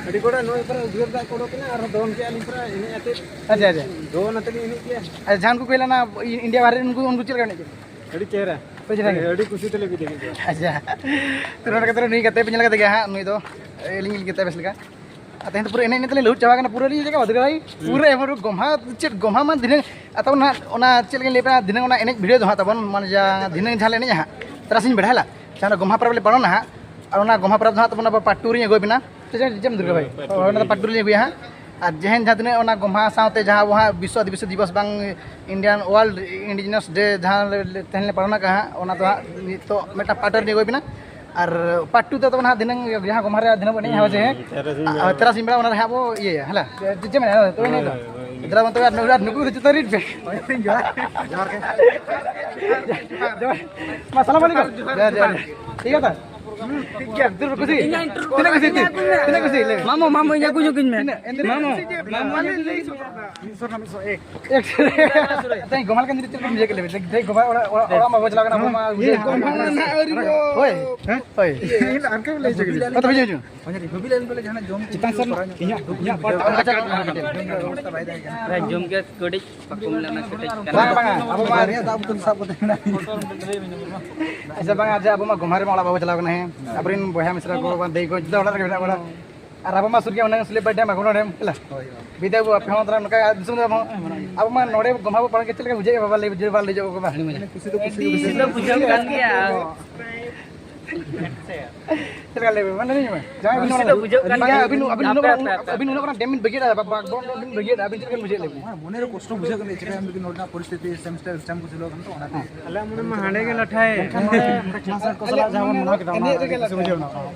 ᱟᱹᱰᱤ ᱜᱚᱴᱟᱝ ᱱᱚᱜᱼᱚᱭ ᱯᱟᱨᱟ ᱩᱫᱽᱜᱟᱹᱨ ᱫᱟᱜ ᱠᱚ ᱚᱰᱚᱠ ᱮᱱᱟ ᱟᱨ ᱫᱚᱱ ᱠᱮᱜᱼᱟ ᱞᱤᱧ ᱯᱟᱨᱟ ᱮᱱᱮᱡ ᱟᱛᱮᱫ᱾ ᱟᱪᱪᱷᱟ, ᱟᱪᱪᱷᱟ᱾ ᱫᱚᱱ ᱟᱛᱮᱫ ᱞᱤᱧ ᱮᱱᱮᱡ ᱠᱮᱜᱼᱟ᱾ ᱟᱨ ᱡᱟᱦᱟᱸ ᱩᱱᱠᱩ ᱠᱚ ᱦᱮᱡ ᱞᱮᱱᱟ ᱤ-, ᱤᱱᱰᱤᱭᱟ ᱵᱟᱦᱨᱮ ᱨᱮᱱ ᱩᱱᱠᱩ, ᱩᱱᱠᱩ ᱪᱮᱫ ᱞᱮᱠᱟ ᱮᱱᱮᱡ ᱠᱮᱫᱟ? ᱟᱹᱰᱤ ᱪᱮᱦᱨᱟ᱾ ᱟᱹᱰᱤ ᱪᱮᱦᱨᱟ᱾ ᱟᱹᱰᱤ ᱠᱩᱥᱤ ᱛᱮᱞᱮ ᱵᱤᱫᱟᱹᱭ ᱠᱮᱫ ᱠᱚᱣᱟ᱾ ᱟᱪᱪᱷᱟ᱾ ᱛᱚ ᱱᱚᱰᱮ ᱠᱟᱛᱮ ᱱᱩᱭ ᱜᱟᱛᱮ ᱯᱮ ᱧᱮᱞ ᱠᱟᱫᱮ ᱜᱮᱭᱟ ᱦᱟᱸᱜ, ᱱᱩᱭ ᱫᱚ ᱟᱹᱞᱤᱧ ᱜᱟᱛᱮ ᱵᱮᱥ ᱞᱮᱠᱟ᱾ ᱟᱨ ᱛᱮᱦᱮᱧ ᱫᱚ ᱯᱩᱨᱟᱹ ᱮᱱᱮᱡ ᱮᱱᱮᱡ ᱛᱮᱞᱮ ᱞᱟᱹᱦᱩᱫ ᱪᱟᱵᱟ ᱠᱟᱱᱟ, ᱯᱩᱨᱟᱹ ᱞᱤᱧ ᱪᱟᱵᱟ ᱠᱟᱱᱟ᱾ ᱯᱩᱨᱟᱹ ᱮᱢᱚᱱ ᱜᱚᱢᱦᱟ, ᱪᱮᱫ ᱜᱚᱢᱦᱟ ᱢᱟ ᱫᱷᱤᱱᱟᱹᱝ, ᱟᱨ ᱛᱟᱵᱚᱱ ᱦᱟᱸᱜ ᱚᱱᱟ ᱪᱮᱫ ᱞᱤᱧ ᱞᱟᱹᱭ ᱟᱯᱮᱭᱟ, ᱫᱷᱤᱱᱟᱹᱝ ᱚᱱᱟ ᱮᱱᱮᱡ ᱵᱷᱤᱰᱤᱭᱳ ᱫᱚ ᱦᱟᱸᱜ ᱛᱟᱵᱚᱱ, ᱢᱟᱱᱮ ᱡᱟ-, ᱫᱷᱤᱱᱟᱹᱝ ᱡᱟᱦᱟᱸ ᱞᱮ ᱮᱱᱮᱡᱼᱟ ᱦᱟᱸᱜ, ᱛᱟᱨᱟᱥᱤᱧ ᱵᱮᱲᱟ ᱦᱮᱸ ᱞᱟ, ᱡᱟᱦᱟᱸ ᱚᱱᱟ ᱜᱚᱢᱦᱟ ᱯᱚᱨᱚᱵᱽ ᱞᱮ ᱯᱟᱞᱚᱱᱟ ᱦᱟᱸᱜ, ᱟᱨ ᱚᱱᱟ ᱜᱚᱢᱦᱟ ᱯᱚᱨᱚᱵᱽ ᱫᱚ ᱦᱟᱸᱜ ᱛᱟᱵᱚᱱ ᱟᱵᱚ ᱯᱟᱨᱴ ᱴᱩ ᱨᱤᱧ ᱟᱹᱜᱩᱭ ᱵᱮᱱᱟ᱾ ᱥᱮ ᱪᱮᱫ ᱮᱢ ᱫᱩᱨᱜᱟᱹ ᱵᱷᱟᱭ? ᱦᱳᱭ, ᱯᱟᱨᱴ ᱴᱩ ᱦᱳᱭ, ᱚᱱᱟ ᱫᱚ ᱨᱮ᱾ ᱯᱟᱨᱴ ᱴᱩ ᱨᱤᱧ ᱟᱹᱜᱩᱭᱟ ᱦᱟᱸᱜ᱾ ᱟᱨ ᱡᱮᱦᱮᱧ ᱡᱟᱦᱟᱸ ᱛᱤᱱᱟᱹᱜ ᱚᱱᱟ ᱜᱚᱢᱦᱟ ᱥᱟᱶᱛᱮ ᱡᱟᱦᱟᱸ ᱟᱵᱚ ᱦᱟᱸᱜ ᱵᱤᱥᱥᱚ ᱟᱹᱫᱤᱵᱟᱹᱥᱤ ᱫᱤᱵᱚᱥ ᱵᱟᱝ Indian World Indigenous Day ᱡᱟᱦᱟᱸ ᱞᱮ, ᱞᱮ, ᱛᱮᱦᱮᱧ ᱞᱮ ᱯᱟᱞᱚᱱ ᱟᱠᱟᱫᱼᱟ ᱦᱟᱸᱜ, ᱚᱱᱟ ᱫᱚ ᱦᱟᱸᱜ ᱱᱤᱛᱚᱜ ᱢᱤᱫᱴᱟᱝ ᱯᱟᱨᱴ ᱨᱤᱧ ᱟᱹᱜᱩᱭ ᱵᱮᱱᱟ᱾ ᱟᱨ ᱯᱟᱨᱴ ᱴᱩ ᱫᱚ ᱛᱟᱵᱚᱱ ᱦᱟᱸᱜ ᱫᱷᱤᱱᱟᱹᱝ ᱡᱟᱦᱟᱸ ᱜᱚᱢᱦᱟ ᱨᱮ ᱫᱷᱤᱱᱟᱹᱝ ᱵᱚᱱ ᱮᱱᱮᱡᱼᱟ, ᱦᱳᱭ ᱥᱮ, ᱦᱮᱸ? ᱦᱩᱸ, ᱛᱟᱨᱟᱥᱤᱧ ᱵᱮᱲᱟ᱾ ᱟᱨ ᱛᱟᱨᱟᱥᱤᱧ ᱵᱮᱲᱟ ᱚᱱᱟ ᱨᱮ ᱦᱟᱸᱜ ᱵᱚ ᱤᱭᱟᱹᱭᱟ, ᱦᱮᱸ ᱞᱟ? ᱪᱮᱫ ᱪᱮᱫ ᱢᱮᱱᱟ? ᱛᱚᱵᱮ ᱮᱱᱮᱡ ᱫᱚ᱾ ᱦᱳᱭ, ᱦᱳᱭ, ᱦᱳᱭ᱾ ᱟᱨ ᱱᱩᱠᱩ ᱫᱚ ᱡᱚᱛᱚ ᱨᱤᱱ ᱯᱮ᱾ ᱦᱳᱭ, ᱡᱚᱦᱟᱨ᱾ ᱡᱚᱦᱟᱨ ᱜᱮ᱾ ᱡᱚᱦᱟᱨ᱾ ᱢᱟ, ᱥᱟᱞᱟᱢ ᱟᱞᱟᱭᱠᱩᱢ᱾ ᱡᱚᱦᱟᱨ, ᱡᱚᱦᱟᱨ, ᱡᱚᱦᱟᱨ᱾ ᱴᱷᱤᱠ ᱜᱮᱭᱟ ᱛᱚ? ᱴᱷᱤᱠ ᱜᱮᱭᱟ, ᱫᱩᱲᱩᱵ ᱠᱩᱥᱤ᱾ ᱤᱧᱟᱹᱜ ᱤᱱᱴᱟᱨᱵᱷᱤᱭᱩ ᱛᱤᱱᱟᱹᱜ ᱠᱩᱥᱤ, ᱤᱧᱟᱹᱜ ᱠᱩᱥᱤ᱾ ᱛᱤᱱᱟᱹᱜ ᱠᱩᱥᱤ, ᱞᱟᱹᱭ ᱢᱮ᱾ ᱢᱟᱢᱚ, ᱢᱟᱢᱚ, ᱤᱧᱟᱹᱜ ᱠᱩᱥᱤ, ᱠᱩᱥᱤ ᱢᱮ᱾ ᱛᱤᱱᱟᱹᱜ, ᱮᱱᱛᱮ ᱢᱟᱢᱚ, ᱢᱟᱢᱚ, ᱤᱧᱟᱹᱜ ᱠᱩᱥᱤ, ᱠᱩᱥᱤ ᱢᱮ᱾ ᱢᱤᱫ ᱥᱚ ᱨᱮᱱᱟᱜ ᱢᱤᱫ ᱥᱚ ᱮᱠ᱾ ᱮᱠ᱾ ᱛᱮᱦᱮᱧ ᱜᱚᱢᱦᱟ ᱞᱮᱠᱟ ᱪᱮᱫ ᱞᱮᱠᱟᱢ ᱵᱩᱡᱷᱟᱹᱣ ᱠᱮᱫ ᱞᱮᱭᱟ? ᱛᱮᱦᱮᱧ ᱜᱚᱢᱦᱟ ᱚᱲᱟᱜ, ᱚᱲᱟᱜ, ᱚᱲᱟᱜ ᱢᱟ ᱵᱟᱵᱚ ᱪᱟᱞᱟᱣ ᱠᱟᱱᱟ, ᱟᱵᱚ ᱢᱟ ᱵᱩᱡᱷᱟᱹᱣ ᱠᱮᱫ ᱜᱚᱢᱦᱟ ᱢᱟ ᱱᱟᱦᱟᱜ ᱟᱹᱣᱨᱤ ᱠᱚ᱾ ᱦᱳᱭ᱾ ᱦᱮᱸ? ᱦᱳᱭ᱾ ᱤᱧ ᱟᱨ ᱠᱮᱢ ᱞᱟᱹᱭ ᱦᱚᱪᱚ ᱠᱮᱫᱟ᱾ ᱠᱟᱛᱷᱟ ᱵᱩᱡᱷᱟᱹᱣ ᱦᱚᱪᱚ᱾ ᱵᱟᱹᱵᱤᱞ ᱟᱹᱞᱤᱧ ᱵᱚᱞᱮ ᱡᱟᱦᱟᱱᱟᱜ ᱡᱚᱢ ᱪᱮᱛᱟᱱ ᱥᱮᱱ ᱤᱧᱟᱹᱜ, ᱤᱧᱟᱹᱜ ᱯᱟᱦᱴᱟ ᱚᱱᱠᱟ ᱪᱟᱞᱟᱜ ᱠᱟᱱᱟ᱾ ᱦᱮᱸ, ᱡᱚᱢ ᱜᱮ ᱠᱟᱹᱴᱤᱡ ᱯᱟᱠᱚᱢ ᱞᱮᱱᱟ, ᱠᱟᱹᱴᱤᱡ ᱠᱟᱱᱟ᱾ ᱵᱟᱝ, ᱵᱟᱝ, ᱟᱵᱚ ᱢᱟ ᱵᱟᱨᱭᱟ ᱫᱟᱜ ᱵᱳᱛᱚᱞ ᱥᱟᱵ ᱠᱟᱛᱮ ᱢᱮᱱᱟᱜ ᱞᱤᱧᱟ᱾ ᱟᱪᱪᱷᱟ, ᱵᱟᱝ, ᱟᱪᱪᱷᱟ, ᱟᱵᱚ ᱢᱟ ᱜᱚᱢᱦᱟ ᱨᱮᱢᱟ ᱚᱲᱟᱜ ᱵᱟᱵᱚ ᱪᱟᱞᱟᱣ ᱠᱟᱱᱟ, ᱦᱮᱸ᱾ ᱟᱵᱚᱨᱮᱱ ᱵᱚᱭᱦᱟ ᱢᱤᱥᱨᱟ ᱠᱚ, ᱵᱟᱝ, ᱫᱟᱹᱭ ᱠᱚ, ᱡᱚᱛᱚ ᱚᱲᱟᱜ ᱨᱮᱜᱮ ᱢᱮᱱᱟᱜ ᱵᱚᱱᱟ᱾ ᱟᱨ ᱟᱵᱚ ᱢᱟ ᱥᱩᱨ ᱜᱮᱭᱟ, ᱚᱱᱟ ᱥᱩᱞᱮ ᱵᱟᱰᱮ ᱢᱟ ᱜᱚᱱᱚ ᱰᱮᱢ, ᱦᱮᱞᱟ᱾ ᱦᱳᱭ, ᱦᱳᱭ᱾ ᱵᱤᱫᱟᱹᱭ ᱵᱚ, ᱟᱯᱮ ᱦᱚᱸ ᱛᱟᱦᱞᱮ ᱱᱚᱝᱠᱟ ᱫᱤᱥᱚᱢ ᱨᱮ ᱟᱵᱚ, ᱟᱵᱚ ᱢᱟ ᱱᱚᱰᱮ ᱜᱚᱢᱦᱟ ᱵᱚ ᱯᱟᱲᱟᱜ ᱜᱮ, ᱪᱮᱫ ᱞᱮᱠᱟ ᱵᱩᱡᱷᱟᱹᱜᱼᱟ ᱵᱟᱵᱟ? ᱞᱟᱹᱭ ᱵᱩᱡᱷᱟᱹᱣ, ᱵᱟᱝ ᱞᱟᱹᱭ ᱡᱚᱜ ᱠᱚ ᱵᱟᱝ᱾ ᱟᱹᱰᱤ ᱢᱚᱡᱽ᱾ ᱠᱩᱥᱤ ᱫᱚ ᱠᱩᱥᱤ ᱫᱚ ᱵᱩᱡᱷᱟᱹᱜ ᱠᱟᱱ ᱜᱮᱭᱟ᱾ ᱪᱮᱫ ᱞᱮᱠᱟ ᱞᱟᱹᱭ ᱵᱮᱱ? ᱢᱟᱱᱮ ᱞᱟᱹᱭ ᱢᱮ᱾ ᱡᱟᱦᱟᱸᱭ ᱟᱹᱵᱤᱱ ᱠᱩᱥᱤ ᱫᱚ ᱵᱩᱡᱷᱟᱹᱜ ᱠᱟᱱ ᱟᱹᱵᱤᱱ ᱜᱮᱭᱟ᱾ ᱡᱟᱦᱟᱸᱭ ᱟᱹᱵᱤᱱ, ᱟᱹᱵᱤᱱ ᱩᱱᱟᱹᱜ ᱟᱯᱮ, ᱵᱟᱨ, ᱟᱯᱮ, ᱟᱯᱮ᱾ ᱟᱹᱵᱤᱱ ᱩᱱᱟᱹᱜ ᱵᱟᱨ ᱰᱮᱢ ᱵᱤᱱ ᱵᱟᱹᱜᱤᱭᱟᱫᱟ, ᱵᱟ-, ᱵᱟ-, ᱵᱚᱱ ᱰᱮᱢ ᱵᱤᱱ ᱵᱟᱹᱜᱤᱭᱟᱫᱟ, ᱟᱹᱵᱤᱱ ᱪᱮᱫ ᱞᱮᱠᱟ ᱵᱤᱱ ᱵᱩᱡᱷᱟᱹᱣᱮᱫ ᱞᱮᱭᱟ? ᱢᱚᱱᱮᱨᱮ ᱠᱚᱥᱴᱚ ᱵᱩᱡᱷᱟᱹᱜ ᱠᱟᱱᱟ, ᱪᱮᱫᱟᱜ ᱮᱢ ᱞᱟᱹᱜᱤᱫ ᱱᱚᱰᱮᱱᱟᱜ ᱯᱚᱨᱤᱥᱛᱷᱤᱛᱤ semester exam ᱠᱚ ᱪᱟᱹᱞᱩ ᱟᱠᱟᱱᱟ ᱛᱚ, ᱚᱱᱟᱛᱮ᱾ ᱟᱞᱮ ᱢᱚᱱᱮ ᱢᱟ ᱦᱟᱸᱰᱮ ᱜᱮ ᱞᱟᱴᱷᱟᱭ᱾ ᱢᱮᱱᱠᱷᱟᱱ ᱱᱚᱰᱮ ᱢᱤᱫᱴᱟᱝ class ᱠᱚ ᱥᱟᱞᱟᱜ ᱡᱟᱦᱟᱸ ᱵᱚᱱ ᱢᱟᱱᱟᱣ ᱠᱮᱫᱟ, ᱚᱱᱟ ᱮᱱᱮᱡ ᱨᱮᱜᱮ ᱠᱩᱥᱤ ᱵᱩᱡᱷᱟᱹᱣ ᱮᱱᱟ᱾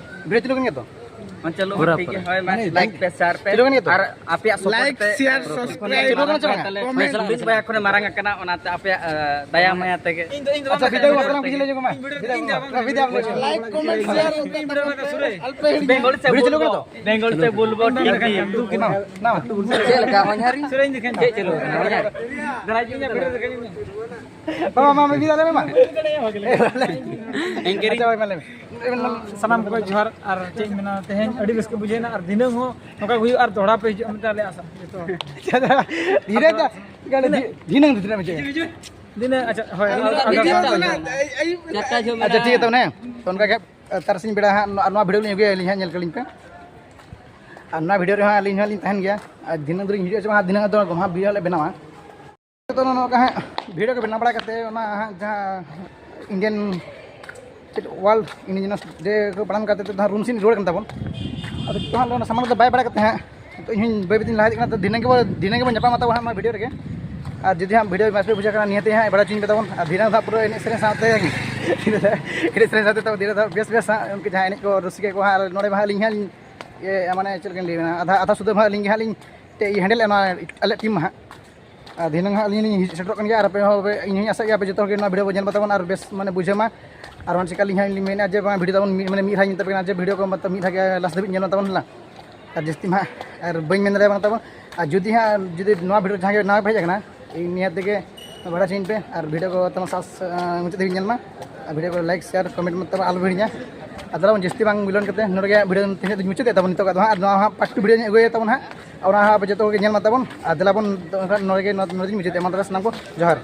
ᱵᱤᱨᱟᱹᱫ ᱪᱟᱹᱞᱩ ᱠᱟᱱ ᱜᱮᱭᱟ ᱛᱚ? ᱦᱚᱸ, ᱪᱚᱞᱚ, ᱯᱩᱨᱟᱹ, ᱴᱷᱤᱠ ᱜᱮᱭᱟ, ᱯᱩᱨᱟᱹ᱾ ᱦᱳᱭ, ᱢᱟ, ᱢᱟᱱᱮ, like ᱯᱮ, share ᱯᱮ᱾ ᱪᱟᱹᱞᱩ ᱠᱟᱱ ᱜᱮᱭᱟ ᱛᱚ? ᱟᱨ ᱟᱯᱮᱭᱟᱜ support ᱛᱮ ᱥᱮ subscribe ᱪᱟᱹᱞᱩ ᱠᱟᱱᱟ ᱪᱮ ᱵᱟᱝ? ᱛᱟᱦᱞᱮ ᱢᱤᱫ ᱵᱚᱭᱦᱟ ᱠᱷᱚᱱᱮ ᱢᱟᱨᱟᱝ ᱟᱠᱟᱱᱟ, ᱚᱱᱟᱛᱮ ᱟᱯᱮᱭᱟᱜ, ᱮ, ᱫᱟᱭᱟ ᱢᱟᱭᱟ ᱛᱮᱜᱮ᱾ ᱤᱧ ᱫᱚ, ᱤᱧ ᱫᱚ ᱟᱪᱪᱷᱟ, video ᱵᱟᱯᱞᱟ ᱠᱚ ᱞᱟᱹᱭ ᱧᱚᱜ ᱢᱟ᱾ video ᱵᱟᱯᱞᱟ, video ᱵᱟᱯᱞᱟ᱾ Like, comment, share, ᱵᱮᱝᱜᱚᱞ ᱥᱮ video ᱪᱟᱹᱞᱩ ᱠᱟᱱᱟ ᱛᱚ? ᱵᱮᱝᱜᱚᱞ ᱥᱮ ᱵᱚᱞᱵᱚ ᱴᱷᱤᱠ ᱜᱮ᱾ ᱱᱟᱣᱟ, ᱱᱟᱣᱟ᱾ ᱪᱮᱫ ᱞᱮᱠᱟ ᱦᱚᱧᱦᱟᱨᱤᱧ? ᱪᱮᱫ ᱪᱟᱹᱞᱩ ᱠᱟᱱᱟ ᱦᱚᱧᱦᱟᱨᱤᱧ? ᱵᱟᱵᱟ, ᱢᱟ, ᱢᱤᱫ ᱫᱷᱟᱣ ᱞᱟᱹᱭ ᱢᱮ, ᱢᱟ᱾ Anchoring᱾ ᱟᱪᱪᱷᱟ, ᱦᱳᱭ, ᱢᱟ, ᱞᱟᱹᱭ ᱢᱮ᱾ ᱥᱟᱱᱟᱢ ᱠᱚ ᱡᱚᱦᱟᱨ᱾ ᱟᱨ ᱪᱮᱫ ᱤᱧ ᱢᱮᱱᱟ, ᱛᱮᱦᱮᱧ ᱟᱹᱰᱤ ᱨᱟᱹᱥᱠᱟᱹ ᱵᱩᱡᱷᱟᱹᱣ ᱮᱱᱟ, ᱟᱨ ᱫᱷᱤᱱᱟᱹᱝ ᱦᱚᱸ ᱱᱚᱝᱠᱟ ᱜᱮ ᱦᱩᱭᱩᱜᱼᱟ, ᱟᱨ ᱫᱚᱦᱲᱟ ᱯᱮ ᱦᱤᱡᱩᱜᱼᱟ ᱢᱮᱱᱛᱮ ᱟᱞᱮ ᱟᱥᱟ᱾ ᱡᱚᱛᱚ᱾ ᱫᱷᱤᱱᱟᱹᱝ ᱫᱚ, ᱫᱷᱤᱱᱟᱹᱝ ᱫᱚ ᱛᱤᱱᱟᱹᱜ ᱵᱟᱡᱮ? ᱫᱷᱤᱱᱟᱹᱝ, ᱟᱪᱪᱷᱟ, ᱦᱳᱭ, ᱟᱨ, ᱟᱨ, ᱟᱨ, ᱟᱨ, ᱟᱪᱪᱷᱟ, ᱴᱷᱤᱠ ᱜᱮᱭᱟ, ᱛᱚ ᱚᱱᱮ, ᱛᱚ ᱚᱱᱠᱟ ᱜᱮ, ᱛᱟᱨᱟᱥᱤᱧ ᱵᱮᱲᱟ ᱦᱟᱸᱜ ᱱᱚᱣᱟ, ᱱᱚᱣᱟ video ᱞᱤᱧ ᱟᱹᱜᱩᱭᱟ, ᱟᱹᱞᱤᱧ ᱦᱟᱸᱜ ᱧᱮᱞ ᱠᱟᱹᱞᱤᱧ ᱯᱮ᱾ ᱟᱨ ᱱᱚᱣᱟ video ᱨᱮᱦᱚᱸ ᱟᱹᱞᱤᱧ ᱦᱚᱸ ᱞᱤᱧ ᱛᱟᱦᱮᱱ ᱜᱮᱭᱟ᱾ ᱟᱨ ᱫᱷᱤᱱᱟᱹᱝ ᱫᱚᱞᱤᱧ ᱦᱤᱡᱩᱜᱼᱟ ᱪᱮ ᱵᱟᱝ, ᱫᱷᱤᱱᱟᱹᱝ ᱫᱚ ᱱᱚᱣᱟ video ᱞᱮ ᱵᱮᱱᱟᱣᱟ᱾ ᱛᱚ, ᱱᱚᱜᱼᱚ ᱱᱚᱝᱠᱟ ᱦᱟᱸᱜ video ᱠᱚ ᱵᱮᱱᱟᱣ ᱵᱟᱲᱟ ᱠᱟᱛᱮ, ᱚᱱᱟ ᱦᱟᱸᱜ ᱡᱟᱦᱟᱸ Indian, ᱪᱮᱫ, World Indigenous Day ᱠᱚ ᱯᱟᱞᱚᱱ ᱠᱟᱛᱮ, ᱛᱮᱫᱚ ᱦᱟᱸᱜ room ᱥᱮᱫ ᱨᱩᱣᱟᱹᱲ ᱠᱟᱱ ᱛᱟᱵᱚᱱ᱾ ᱟᱫᱚ ᱱᱤᱛᱚᱜ ᱦᱟᱸᱜ ᱚᱱᱟ ᱥᱟᱢᱟᱱ ᱠᱚᱫᱚ ᱵᱟᱭ ᱵᱟᱲᱟ ᱠᱟᱛᱮ ᱦᱟᱸᱜ, ᱱᱤᱛᱚᱜ ᱤᱧ ᱦᱚᱸ ᱵᱟᱹᱭ ᱵᱟᱹᱭ ᱛᱤᱧ ᱞᱟᱦᱟ ᱤᱫᱤᱜ ᱠᱟᱱᱟ᱾ ᱛᱚ, ᱫᱷᱤᱱᱟᱹᱝ ᱜᱮᱵᱚ, ᱫᱷᱤᱱᱟᱹᱝ ᱜᱮᱵᱚᱱ ᱧᱟᱯᱟᱢᱟ ᱛᱟᱵᱚᱱ ᱦᱟᱸᱜ ᱱᱚᱣᱟ video ᱨᱮᱜᱮ᱾ ᱟᱨ ᱡᱩᱫᱤ ᱦᱟᱸᱜ video ᱵᱮᱥ ᱯᱮ ᱵᱩᱡᱷᱟᱹᱣ ᱠᱟᱱᱟ, ᱱᱤᱦᱟᱹᱛ ᱦᱟᱸᱜ ᱵᱟᱲᱟᱭ ᱦᱚᱪᱚᱧ ᱯᱮ ᱛᱟᱵᱚᱱ᱾ ᱟᱨ ᱫᱷᱤᱱᱟᱹᱝ ᱫᱚ ᱦᱟᱸᱜ ᱯᱩᱨᱟᱹ ᱮᱱᱮᱡ ᱥᱮᱨᱮᱧ ᱥᱟᱶᱛᱮ, ᱮᱱᱮᱡ ᱥᱮᱨᱮᱧ ᱥᱟᱶᱛᱮ ᱛᱟᱵᱚ ᱫᱷᱤᱱᱟᱹᱝ ᱫᱚ ᱦᱟᱸᱜ ᱵᱮᱥ ᱵᱮᱥ ᱦᱟᱸᱜ ᱩᱱᱠᱩ ᱡᱟᱦᱟᱸᱭ ᱮᱱᱮᱡ ᱠᱚ ᱨᱩᱥᱤᱠᱟ ᱠᱚ ᱦᱟᱸᱜ, ᱟᱨ ᱱᱚᱰᱮ ᱢᱟ ᱦᱟᱸᱜ ᱟᱹᱞᱤᱧ ᱦᱟᱸᱜ ᱞᱤᱧ, ᱤᱭᱟᱹ, ᱢᱟᱱᱮ ᱪᱮᱫ ᱞᱮᱠᱟᱧ ᱞᱟᱹᱭ ᱟᱵᱮᱱᱟ, ᱟᱫᱷᱟ, ᱟᱫᱷᱟ ᱥᱩᱫᱷᱟᱹ ᱢᱟ ᱦᱟᱸᱜ ᱟᱹᱞᱤᱧ ᱜᱮ ᱦᱟᱸᱜ ᱞᱤᱧ, ᱤᱭᱟᱹ, handle ᱮᱫ ᱱᱚᱣᱟ ᱟᱞᱮ team ᱢᱟ ᱦᱟᱸᱜ᱾ ᱟᱨ ᱫᱷᱤᱱᱟᱹᱝ ᱦᱟᱸᱜ ᱟᱹᱞᱤᱧ ᱞᱤᱧ ᱥᱮᱴᱮᱨᱚᱜ ᱠᱟᱱ ᱜᱮᱭᱟ᱾ ᱟᱨ ᱟᱯᱮ ᱦᱚᱸ ᱯᱮ, ᱤᱧ ᱦᱚᱸᱧ ᱟᱥᱟᱜ ᱜᱮᱭᱟ ᱟᱯᱮ ᱡᱚᱛᱚ ᱦᱚᱲ ᱜᱮ ᱱᱚᱣᱟ video ᱵᱚᱱ ᱧᱮᱞ ᱢᱟ ᱛᱟᱵᱚᱱ ᱟᱨ ᱵᱮᱥ ᱢᱟᱱᱮ ᱵᱩᱡᱷᱟᱹᱣ ᱢᱟ᱾ ᱟᱨ ᱚᱱᱟ ᱪᱮᱠᱟ ᱟᱹᱞᱤᱧ ᱦᱟᱸᱜ ᱞᱤᱧ ᱢᱮᱱᱮᱫᱼᱟ ᱡᱮ ᱵᱟᱝ video ᱛᱟᱵᱚᱱ ᱢᱤᱫ, ᱢᱟᱱᱮ ᱢᱤᱫ ᱫᱷᱟᱣ ᱧᱮᱞ ᱛᱟᱯᱮ ᱠᱟᱱᱟ ᱡᱮ video ᱠᱚ ᱢᱚᱛᱞᱚᱵ ᱢᱤᱫ ᱫᱷᱟᱣ ᱜᱮ last ᱫᱷᱟᱹᱵᱤᱡ ᱧᱮᱞ ᱢᱟ ᱛᱟᱵᱚᱱ ᱦᱮᱸ᱾ ᱟᱨ ᱡᱟᱹᱥᱛᱤ ᱢᱟ ᱦᱟᱸᱜ ᱟᱨ ᱵᱟᱹᱧ ᱢᱮᱱ ᱫᱟᱲᱮᱭᱟᱜ ᱠᱟᱱᱟ ᱛᱟᱵᱚᱱ᱾ ᱟᱨ ᱡᱩᱫᱤ ᱦᱟᱸᱜ ᱡᱩᱫᱤ ᱱᱚᱣᱟ video ᱡᱟᱦᱟᱸᱭ ᱜᱮ ᱱᱟᱣᱟ ᱯᱮ ᱦᱮᱡ ᱟᱠᱟᱱᱟ, ᱤᱧ ᱱᱤᱭᱟᱹ ᱛᱮᱜᱮ ᱵᱟᱲᱟᱭ ᱦᱚᱪᱚᱧ ᱯᱮ ᱟᱨ video ᱠᱚ ᱛᱟᱵᱚᱱ ᱥᱟᱥ, ᱟᱸ, ᱢᱩᱪᱟᱹᱫ ᱫᱷᱟᱹᱵᱤᱡ ᱧᱮᱞ ᱢᱟ᱾ ᱟᱨ video ᱠᱚ like, share, comment ᱢᱟ ᱛᱟᱵᱚᱱ ᱟᱞᱚ ᱯᱮ ᱦᱤᱲᱤᱧᱟ᱾ ᱟᱨ ᱫᱮᱞᱟ ᱵᱚᱱ ᱡᱟᱹᱥᱛᱤ ᱵᱟᱝ ᱵᱤᱞᱚᱢ ᱠᱟᱛᱮ ᱱᱚᱰᱮ ᱜᱮ video ᱛᱮᱦᱮᱧ ᱫᱚᱧ ᱢᱩᱪᱟᱹᱫ ᱮᱫ ᱛᱟᱵᱚᱱ᱾ ᱱᱤᱛᱚᱜ ᱫᱚ ᱦᱟᱸᱜ ᱟᱨ ᱱᱚᱣᱟ ᱦᱟᱸᱜ part two video ᱧ ᱟᱹᱜᱩᱭᱟ ᱛᱟᱵᱚᱱ ᱦᱟᱸᱜ᱾ ᱚᱱᱟ ᱦᱟᱸᱜ ᱟᱯᱮ ᱡᱚᱛᱚ ᱠᱚᱜᱮ ᱧᱮᱞ ᱢᱟ ᱛᱟᱵᱚᱱ᱾ ᱟᱨ ᱫᱮᱞᱟ ᱵᱚᱱ ᱱᱚᱰᱮ ᱜᱮ ᱱᱚᱣᱟ ᱫᱚᱧ ᱢᱩᱪᱟᱹᱫ ᱮᱫᱟ᱾ ᱢᱟ ᱛᱚᱵᱮ ᱥᱟᱱᱟᱢ ᱠᱚ ᱡᱚᱦᱟᱨ᱾